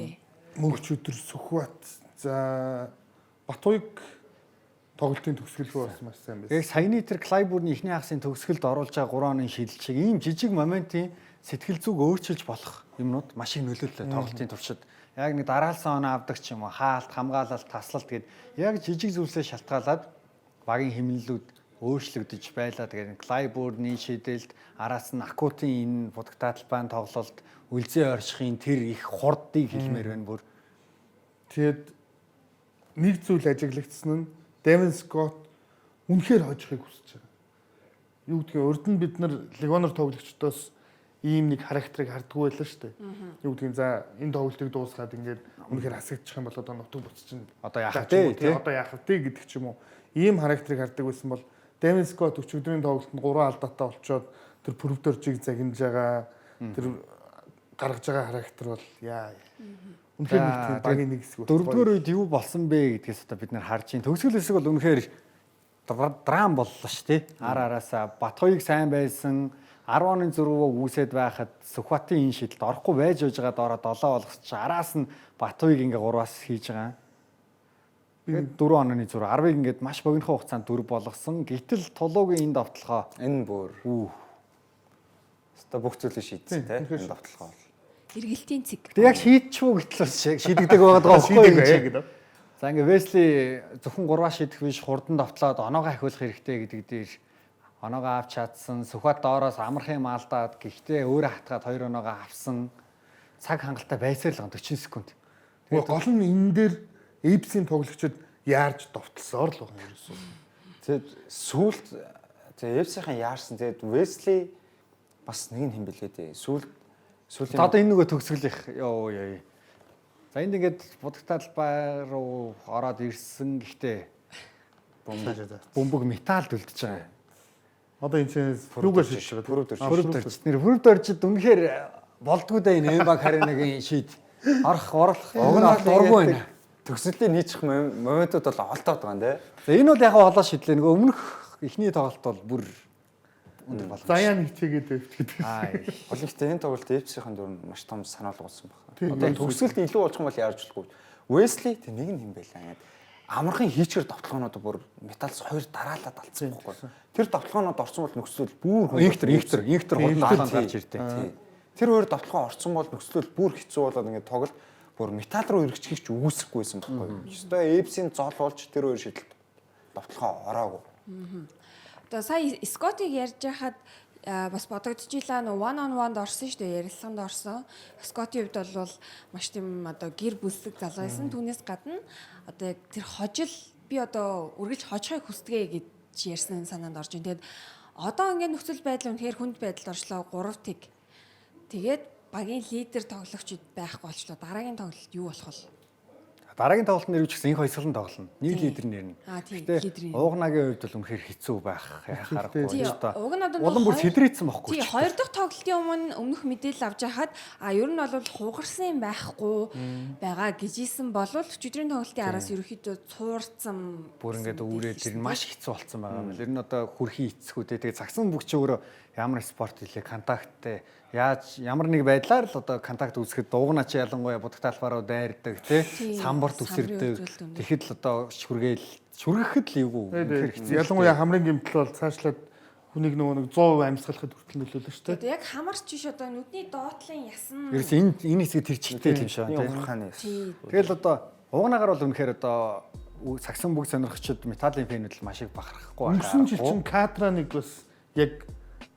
Мөнгөч өдөр Сүхбат за Батуйг тоглолтын төгсгөл рүү бас маш сайн байсан. Яг саяны тэр Клайбурны эхний хагасын төгсгөлд оруулж байгаа 3 оны шидэл чиг ийм жижиг моментын сэтгэл зүг өөрчилж болох юмнууд маш их нөлөөллөө тоглолтын туршид. Яг нэг дараалсан оноо авдаг ч юм уу, хаалт, хамгаалалт, таслалт гэд яг жижиг зүйлсээ шалтгаалаад багийн хэмнэлүүд өөрчлөгдөж байлаа. Тэгээд Клайбурны шидэлт, араас нь Акутын энэ будагтаа талбайн тоглолт, үлзий оршихын тэр их хурдыг хэлмээр байна бүр. Тэгэд нэг зүйл ажиглагдсан нь Devin Scott үнэхээр хожихыг хүсэж байгаа. Юу гэдгийг урд нь бид нар легонор тоглогчдоос ийм нэг характерыг хардггүй байлаа шүү дээ. Юу гэдгийг за энэ тоглолтыг дуусгаад ингээд үнэхээр хасагдчих юм бол одоо нутаг буц чинь Одоо яах за, ч юм вэ, уу, тий? Одоо яах вэ гэдэг ч юм уу. Ийм характерыг хардаг байсан бол Devin Scott өчигдрийн тоглолтод 3 алдаатай болчоод тэр пүрвдөржийг загнаж байгаа тэр гаргаж байгаа характер бол яа. Үнэхээр нэг тийм багийн нэг хэсэг. Дөрөвдүгээр үед юу болсон бэ гэдгээс одоо бид нэр харж байна. Төгсгөл хэсэг бол үнэхээр драм боллоо шүү дээ. Ар араасаа Батхуйг сайн байсан 10 оны зөрүүг үүсээд байхад Сүхбатын энэ шидэлд орохгүй байж байж байгаа доороо 7 болгосч араас нь Батхуйг ингээ 3-аас хийж байгаа. Тэгээд 4 оны зөрүү 10-ыг ингээд маш богинохон хугацаанд 4 болгосон. Гэтэл Тулуугийн энэ давталгаа Энэ бүр үү. өстой бүх зүйлийг шийдсэн те. Энэ давталгаа бол. Эргэлтийн цэг. Тэг яг шийдчихв гэтэл бас шийдэгдэг байгаад байгаа байхгүй юу энэ чинь. гэдэг. За ингээ Весли зөвхөн 3-аа шидэх биш хурдан давтлаад оноогоо ахиулах хэрэгтэй гэдэг дээр оноогоо авч чадсан. Сүхбат доороос амархан юм алдаад гэхдээ өөрөө хатгаад хоёр оноогоо авсан. Цаг хангалттай байсаар л байгаа 40 секунд. Гэхдээ гол нь энэ дээр Эйпсийн тоглогчид яарж довтлсоор л байгаа юм ерөөсөө. Тэгээд сүүлд тэгээд FC-ийн яарсан. Тэгээд Wesley бас нэг нь хэм бэлээ дээ. Сүүлд сүүлийн За одоо энэ нөгөө төгсгөл их ёо ёо. За энд ингээд будагтаа талбай руу ороод ирсэн гэхдээ бөмбөг металд үлдэж байгаа. Одоо энэ чинь юугаар шийдэж байгаа? Пүрв дөрж. Пүрв дөрж. Нэр пүрв дөржид үнэхээр болдгоо дээ энэ Эмба Каринагийн шийд. Орох орлох Уг нь бол дургүй байна. Төгсгөлийн нийцэх моментууд бол олдоод байгаа юм те. За энэ бол яг олоо шидлээ. Нөгөө өмнөх эхний тоглолт бол бүр өндөр боломж. Заяа нэг чигээд байвч гэдэг. Аа. Олон ихтэй энэ тоглолт FC-ийн дүр нь маш том санаалга болсон байна. Тийм, Одоо төгсгөлд илүү болчих юм бол яарч болохгүй. Wesley тэг нэг нь хэм байлаа ингээд амархан хийчгэр довтлогоонууд бүр металс хоёр дараалаад алдсан байхгүй. Тэр довтлогоонууд орсон бол нөхцөл бүр Инхтер инхтер инхтер хурдан довтлогонд гарч ирдээ. Тий. Тэр хоёр довтлогоо орсон бол нөхцөл бүр хэцүү болоод ингээд тоглолт бүр металл руу эргэчихийг ч үгүйсэхгүй байсан байхгүй. Ёстой FC-ийн зол болж тэр хоёр шидэлт довтлогоо ороогүй. Одоо сая Скотыг ярьж байхад бас бодогдчихлаа нөө one on one-д орсон шүү дээ ярилцлаганд орсон. Скотийн хувьд бол маш тийм одоо гэр бүлсэг залуу байсан. Түүнээс гадна одоо яг тэр хожил би одоо үргэлж хожихыг хүсдэгэ гэж ярьсан санаанд орж ин. Тэгээд одоо ингээд нөхцөл байдал үнэхээр хүнд байдалд орчлоо 3 тэг. Тэгээд багийн лидер тоглогчид байхгүй болчлоо. Дараагийн тоглолт юу болох вэ? Дараагийн тоглолт нэр үуч гэсэн инх хоёсгалан тоглоно. Нэг лидер нэрнэ. Аа, тийм, Гэхдээ лидер нэрнэ. Уугнагийн хувьд бол үнэхээр хэцүү байх харахгүй. Тий, Ч одоо уг нь одоо улам бүр сэдрээдсэн бохгүй. Тий, хоёр дахь тоглолтын өмнө өмнөх мэдээлэл авч яхад а ер нь бол хугарсан юм байхгүй байгаа гэжсэн болвол өчигдрийн тоглолтын араас ерөөхдөө цуурцсан бүр ингээд гэсэн үүрээ мэдээлэл тэр нь маш хэцүү болсон байгаа юм л. Ер нь одоо хүрхийн эцэхүү те. Тэгээ цагсан бүх чи өөрөө ямар спорт илээ контакттай яаж ямар нэг байдлаар л одоо контакт үүсгэхэд дуугна чи ялангуяа будагт талбараа дайрдаг те. Тий, Самбарт самбарын үсэрдэг. үзүүлэлт өндөр. Тэгэхэд л одоо шүргээл шүргэхэд л эвгүй. Үнэхээр хэцүү. Ялангуяа хамрын гэмтэл бол цаашлаад хүнийг нөгөө нэг 100% амьсгалахад хүртэл нөлөөлнө шүү дээ. Одоо яг хамарч биш одоо нүдний доотлын ясан Ерөөс энэ энэ хэсэг тэр чигтэй л юм шиг байна те. Ухааны. Тий. Тэгэл одоо уугнаагаар бол үнэхээр одоо сагсан бүх сонирхчид металлын фэнүүд л маш их бахархахгүй Өнгөрсөн жил чинь кадра нэг бас яг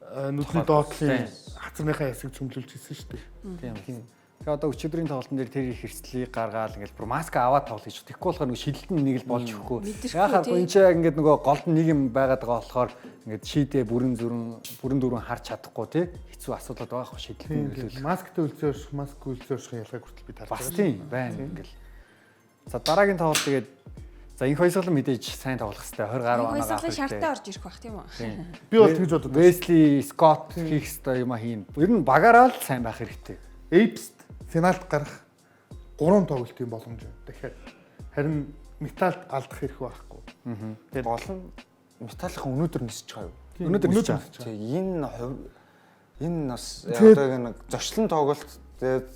нүдний доотлын хацарныхаа ясыг цөмлүүлж ирсэн шүү дээ. Тийм. Тэгээ одоо өчигдрийн тоглолтын дээр тэр их хэрцлийг гаргаал ингээл бүр маска аваад тоглох гэж. Тэгэхгүй болохоор нөгөө шидэлт нь нэг л болж өгөхгүй. Мэдрэхгүй, Яхаа тий. энэ ч яг ингээд нөгөө голд нэг юм байгаад байгаа болохоор ингээд шийдээ бүрэн зүрэн бүрэн дүүрэн харж чадахгүй тий. Хэцүү асуудал байгаа хөө шидэлт нь нөлөөлөх. Масктай үлзээ орших, маскгүй үлзээ орших ялгааг хүртэл бид харж Бас байгаа. тийм байна ингээл. За дараагийн тоглолт тэгээд за инх хоёсгалан мэдээж сайн тоглох хэвээр 20 гаруй Нэг оноо хоёсгалын шартаа орж ирэх бах тийм үү? Би бол тэгж бодод. Весли, Скотт хийх хэвээр юм а хийн. Ер нь багаараа л сайн байх хэрэгтэй. Эйпст финалд гарах 3 тоглолтын боломж байна. Дахиад харин металд алдах хэрэг байхгүй. Тэгээд гол нь металлын өнөөдөр нисэж байгаа юу? Өнөөдөр нисэж байгаа. Тэгээ энэ энэ бас одоо нэг зочлон тоглолт тэгээд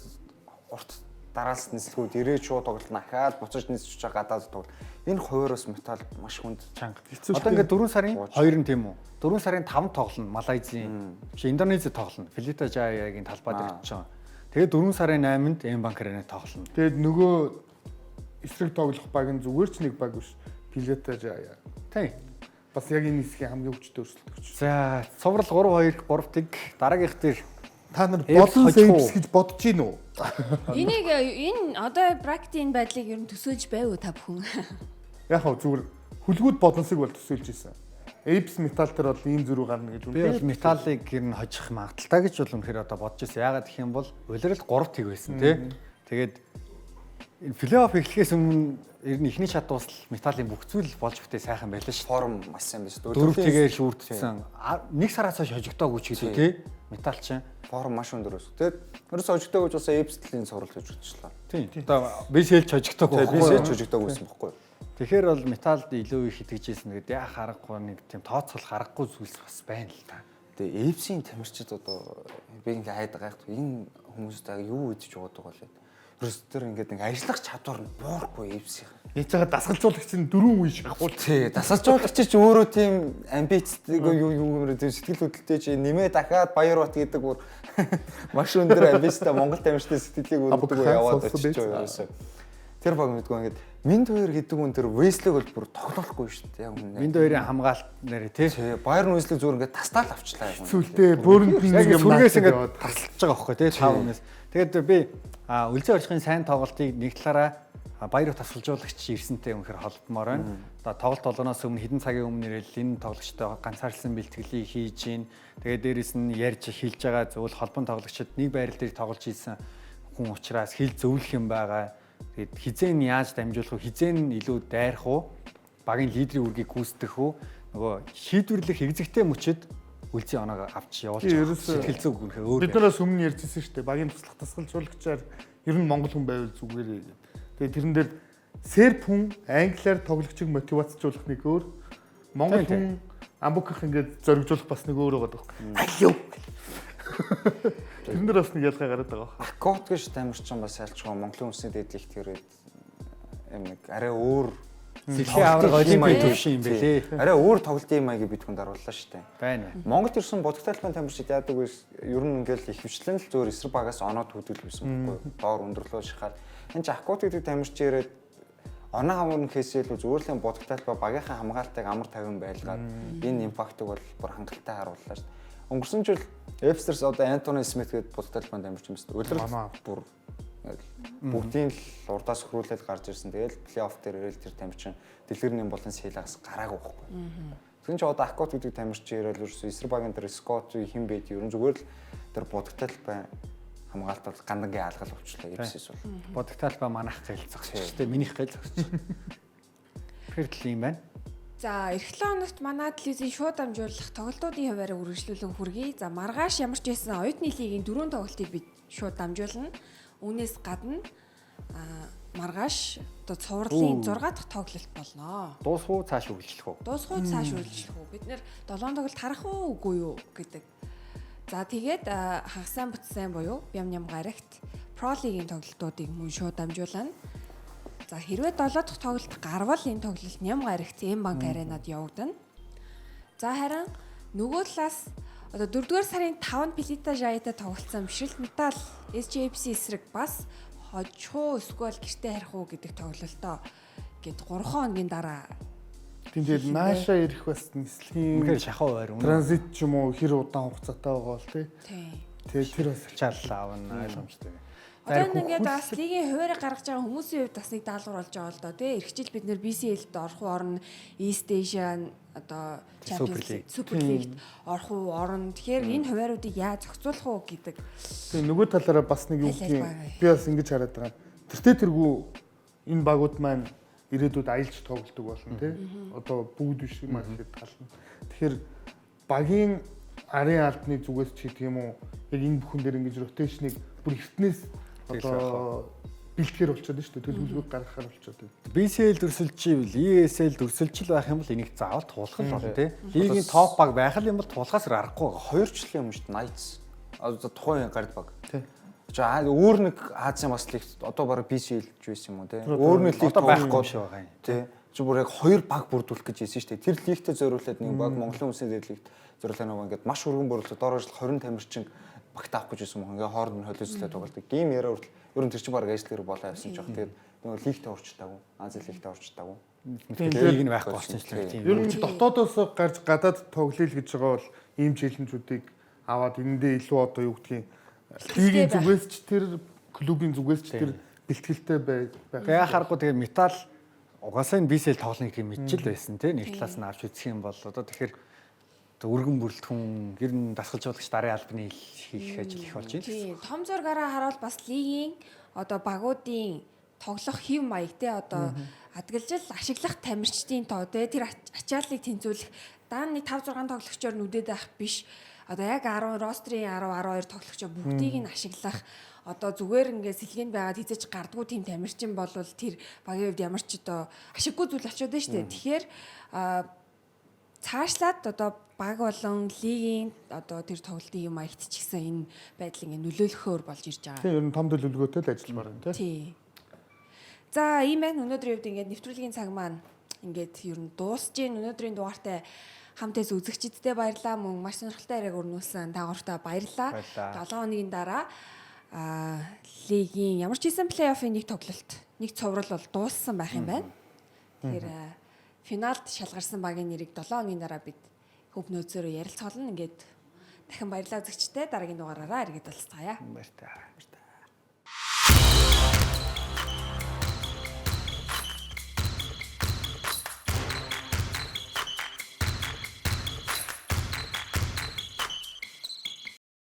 урт дараалс нислэгүүд ирээд шууд тоглолт нахаад буцаж нисэж байгаа гадаад тоглолт. Энэ хувиараас металл маш хүнд чанга. Одоо ингээд 4 сарын 2 нь тийм үү? 4 сарын 5 тоглоно Малайзийн. Биш Индонези тоглоно. Филита Жаягийн талбай дээр очиж байгаа. Тэгээд 4 сарын 8-нд М банк арена тоглоно. Тэгээд нөгөө эсрэг тоглох баг нь зүгээр ч нэг баг биш. Пилета Жая. Тийм. Бас яг энэ хэсгийн хамгийн хүчтэй өрсөлдөгч. За, цуврал 3-2 3-1 дараагийнх дээр та нар болон сейвс гэж бодож гин үү? Энийг энэ одоо брактийн байдлыг ер нь төсөөлж байв уу та бүхэн? Яг хав зүгээр хүлгүүд болонсыг бол төсөөлж исэн. Эйпс металл дээр бол ийм зөрүү гарна гэж үнэ. Би бол металлыг ер нь хожих магадaltaй гэж бол үнэхээр одоо бодож ирсэн. Яагаад гэх юм бол улирал 3-1 байсан тий. Тэгээд энэ плей-офф эхлэхээс өмнө ер нь эхний шат дуусал металлын бүх зүйл болж бүтээ сайхан байлаа шүү. Форм маш сайн байсан. 4-1-ээр шүүрдсэн. Нэг сараас хойш хожигдоогүй ч гэдэг тий. Металл чинь форм маш өндөр өс. Тэгээд ерөөсөө хожигдоогүй ч бас Эйпс талын цуврал хожигдчихлаа. Тийм. Одоо би сэлж хожигдоогүй. Би сэлж хожигдоогүй байсан бохгүй юу? Тэгэхээр бол металлд илүү их итгэж ирсэн. Тэгээд яах аргагүй нэг тийм тооцоолох аргагүй зүйлс бас байна л та. Тэгээ Эйпсийн тамирчид одоо би ингээ хайд гайхдаг. Энэ хүмүүст юу идэж яваад байгаа вэ? Ерөөс тэр ингээд нэг ажиллах чадвар нь буурахгүй Эйпсийн. Яаж байгаа дасгалжуулагч нь дөрвөн үе шахуул. Тий, дасгалжуулагч ч өөрөө тийм амбицтай юу юу гэмээр тийм сэтгэл хөдлөлтэй чи нэмээ дахиад Баярбат гэдэг бүр маш өндөр амбицтай Монгол тамирчдын сэтгэлийг өргөдөг яваад очиж байгаа ерөөсөө. Тэр баг мэдгүй ингээд Минд хоёр гэдэг хүн тэр Веслиг бол бүр тоглохгүй шүү дээ. Яг үнэ. Минд хоёрын хамгаалт нэрээ тий. Баяр нь Веслиг зүгээр ингээд тастаал авчлаа яг үнэ. Сүлдээ бөөрөнд нь яг сүргээс ингээд тасалж байгаа байхгүй тий 5 хүнээс. Тэгээд би үлзий орчихын сайн тоглолтыг нэг талаараа Баяр тасалжуулагч ирсэнтэй үнэхээр холбомоор байна. Одоо тоглолт болгоноос өмнө хэдэн цагийн өмнө ирэл энэ тоглогчтой ганцаарлсан бэлтгэлийг хийж гин. Тэгээд дээрэс нь ярьж хэлж байгаа зүйл холбон тоглогчид нэг байрал дээр тоглож ийсэн хүн учраас хэл зөвлөх юм байгаа. Тэгээд хизээ нь яаж дамжуулах вэ? Хизээ нь илүү дайрах уу? Багийн лидерийн үүргийг гүйцэтгэх үү? Нөгөө шийдвэрлэх хэрэгцээтэй мөчид үлзий оноог авч явуулж сэтгэл зүг үнэхээр өөр. Бид нараас өмнө ярьжсэн шүү дээ. Багийн туслах тасгалжуулагчаар ер нь монгол хүн байвал зүгээр ээ. Тэгээд тэрэн дээр серб хүн англиар тоглогчийг мотивацжуулах нэг өөр, монгол хүн амбуках ингээд зоригжуулах бас нэг өөр байгаа байхгүй. Аль юу. Тэрэн дээр бас нэг ялгаа гараад байгаа. Акот гэж тамирчин бас ялчгаа Монголын үндэсний дээдлэгт ирээд юм нэг арай өөр Дэлхийн аварга олимпийн түвшин юм бэлээ. Арай өөр тоглолтын маягийг бид хүнд харууллаа шүү дээ. Байна. Монголд ирсэн бодогтой талбайн тамирчид яадаг вэ? Ер нь ингээл ихэвчлэн л зөөр эсрэг багаас оноод хөдөл байсан байхгүй юу? Доор өндөрлөө шахаад. Энэ Акот гэдэг тамирчин ирээд оноо хаврын хийсээ илүү зүгээр л юм бодогтой талбай багийнхаа хамгаалтыг амар тавин байлгаад энэ импактыг бол бүр хангалттай харууллаа шүү дээ. Өнгөрсөн жил Эпстерс одоо Антони Смит гэдэг бодогтой талбайн тамирчин байсан. Улирал бүр бүгдийн л урдаас хөрүүлээд гарч ирсэн. Тэгэл плей-офф дээр ирэл тэр тамирчин дэлгэрний болон сэлээс гараагүй байхгүй. Тэгэн чи одоо Акот гэдэг тамирчин ирэл ерөөсөө эсрэг багийн тэр Скот хэн байд ер нь зүгээр л тэр бодогтой талбай хамгаалт бол гандангийн алгал уучлаа Эпсис бол. Бодогтой талбай манах гэл зогсож тэ минийх гэл зогсож. Тэгэхээр л юм байна. За, эх 7 хоногт манай телевизийн шууд дамжуулах тоглолтуудын хуваарийг үргэлжлүүлэн хүргэе. За, маргааш ямар ч байсан оюутны лигийн 4 тоглолтыг бид шууд дамжуулна. Үүнээс гадна маргааш одоо цувралын 6 дахь тоглолт болно. Дуусах уу цааш үргэлжлэх үү? Дуусах уу цааш үргэлжлэх үү? Бид нэр 7 тоглолт харах уу үгүй юу гэдэг. За, тэгээд хагас сайн бүтсэн буюу Бям ням гарагт Pro League-ийн тоглолтуудыг мөн шууд дамжуулна. За, хэрвээ 7 дахь тоглолт гарвал энэ тоглолт Ням гарагт М банк аренад явагдана. За, харин нөгөө талаас одоо 4-р сарын 5-нд Пилита Жаятай тоглолцсон Бишрэлт Металл SJFC эсрэг бас хожих уу эсвэл гэртээ харих уу гэдэг тоглолтоо гээд 3 хоногийн дараа Тийм тэгээд нааша ирэх бас нислэгийн үнэхээр шахуу байр үнэ. Транзит ч юм уу хэр удаан хугацаатай байгаа бол тий. Тэгээд тэр бас ачаал аавна ойлгомжтой. Одоо ингээд бас лигийн хуваарийг гаргаж байгаа хүмүүсийн хувьд бас нэг даалгавар болж байгаа л доо тий. Эрх жил бид нэр BCL-д орох уу орно, East Asia одоо Champions League, Super League-д орох уу орно. Тэгэхээр энэ хувааруудыг яаж зохицуулах уу гэдэг. Тийм нөгөө талаараа бас нэг юу гэдгийг би бас ингэж хараад байгаа. Тэртээ тэргүй энэ багууд маань ирээдүйд аялж тоглодог болно тий. Одоо бүгд биш юм аа гэхэд тална. Тэгэхээр багийн арын албаны зүгээс ч гэдэг юм уу яг энэ бүхэн дээр ингэж ротейшнийг бүр эртнээс одоо бэлтгэхэр болчиход байна шүү дээ. Төлөвлөгөөг гаргахаар болчиход байна. BCL дүрсэлживэл ESL дүрсэлжил байх юм бол энийг заавал туулах л болно тий. Лигийн топ баг байх л юм бол туулахаас аргагүй байгаа. 2 жилийн өмнө шүү дээ Knights. Одоо тухайн гард баг. Тий. За өөр нэг Азийн бас лигт одоо бараг BCL ч байсан юм уу тий. Өөр нэг лиг Одоо байхгүй юм шиг байгаа юм. Тий. Чи бүр яг хоёр баг бүрдүүлэх гэж хэлсэн шүү дээ. Тэр лигтээ зориулаад нэг баг Монголын үндэсний дээд лигт зориулаад нэг ингээд маш өргөн бүрэлдэхүүн дор хаяж 20 тамирчин багт авах гэж байсан юм. Ингээ хооронд нь холиоцлоо тоглолдог. Ийм яриа хүртэл ер нь тэр чинь бараг ажил хэрэг болоо явсан ч яг. Тэгээд нөгөө лигтээ орч чадаагүй. Азийн лигтээ орч чадаагүй. Лиг нь байхгүй болсон ч л тийм. Ер нь дотоодоос гарч гадаад тоглоё л гэж байгаа бол ийм челленжүүдийг аваад энэндээ илүү одоо юу гэдгийг лигийн зүгээс ч тэр клубын зүгээс ч тэр бэлтгэлтэй байх. Тэгээ яхааргүй тэгээ металл угаасаа энэ BCL тоглоно гэдгийг мэдчил байсан тий. Нэг талаас нь авч үзэх юм бол одоо тэгэхээр өргөн бүрэлдэхүүн ер нь дасгалжуулагч дарын албаны хийх ажил их болж байна. Тийм. Том зургаараа харуул бас лигийн одоо багуудын тоглох хэв маяг те одоо адгалжил ашиглах тамирчдын тоо те тэр ачааллыг тэнцвүүлэх даан нэг 5 6 тоглогчоор нүдэд байх биш. Одоо яг 10 рострын 10 12 тоглогчоо бүгдийг нь ашиглах одоо зүгээр ингээд сэлгээнд байгаад хизэж гардгуу тийм тамирчин болвол тэр багийн хувьд ямар ч одоо ашиггүй зүйл болчиход байна шүү дээ. Тэгэхээр цаашлаад одоо баг болон лигийн одоо тэр тоглолтын юм маягт ч гэсэн энэ байдал ингээд нөлөөлөхөөр болж ирж байгаа. Тийм ер нь том төлөвлөгөөтэй л ажилламаар байна тий. Тий. За ийм байна. Өнөөдрийн хувьд ингээд нэвтрүүлгийн цаг маань ингээд ер нь дуусж гин. Өнөөдрийн дугаартай хамтээс үзэгчидтэй баярлалаа. Мөн маш сонирхолтой яриаг өрнүүлсэн та гуравтаа баярлалаа. Баярлалаа. 7 хоногийн дараа лигийн ямар ч хийсэн плей-оффын нэг тоглолт, нэг цуврал бол дууссан байх юм байна. Тэгэхээр финалд шалгарсан багийн нэрийг 7 хоногийн дараа бид хөв нөөцөөрөө ярилцгаолно. Ингээд дахин баярлалаа үзэгчтэй дараагийн дугаараараа эргээд уулзцаая. Баяртай. Баяртай.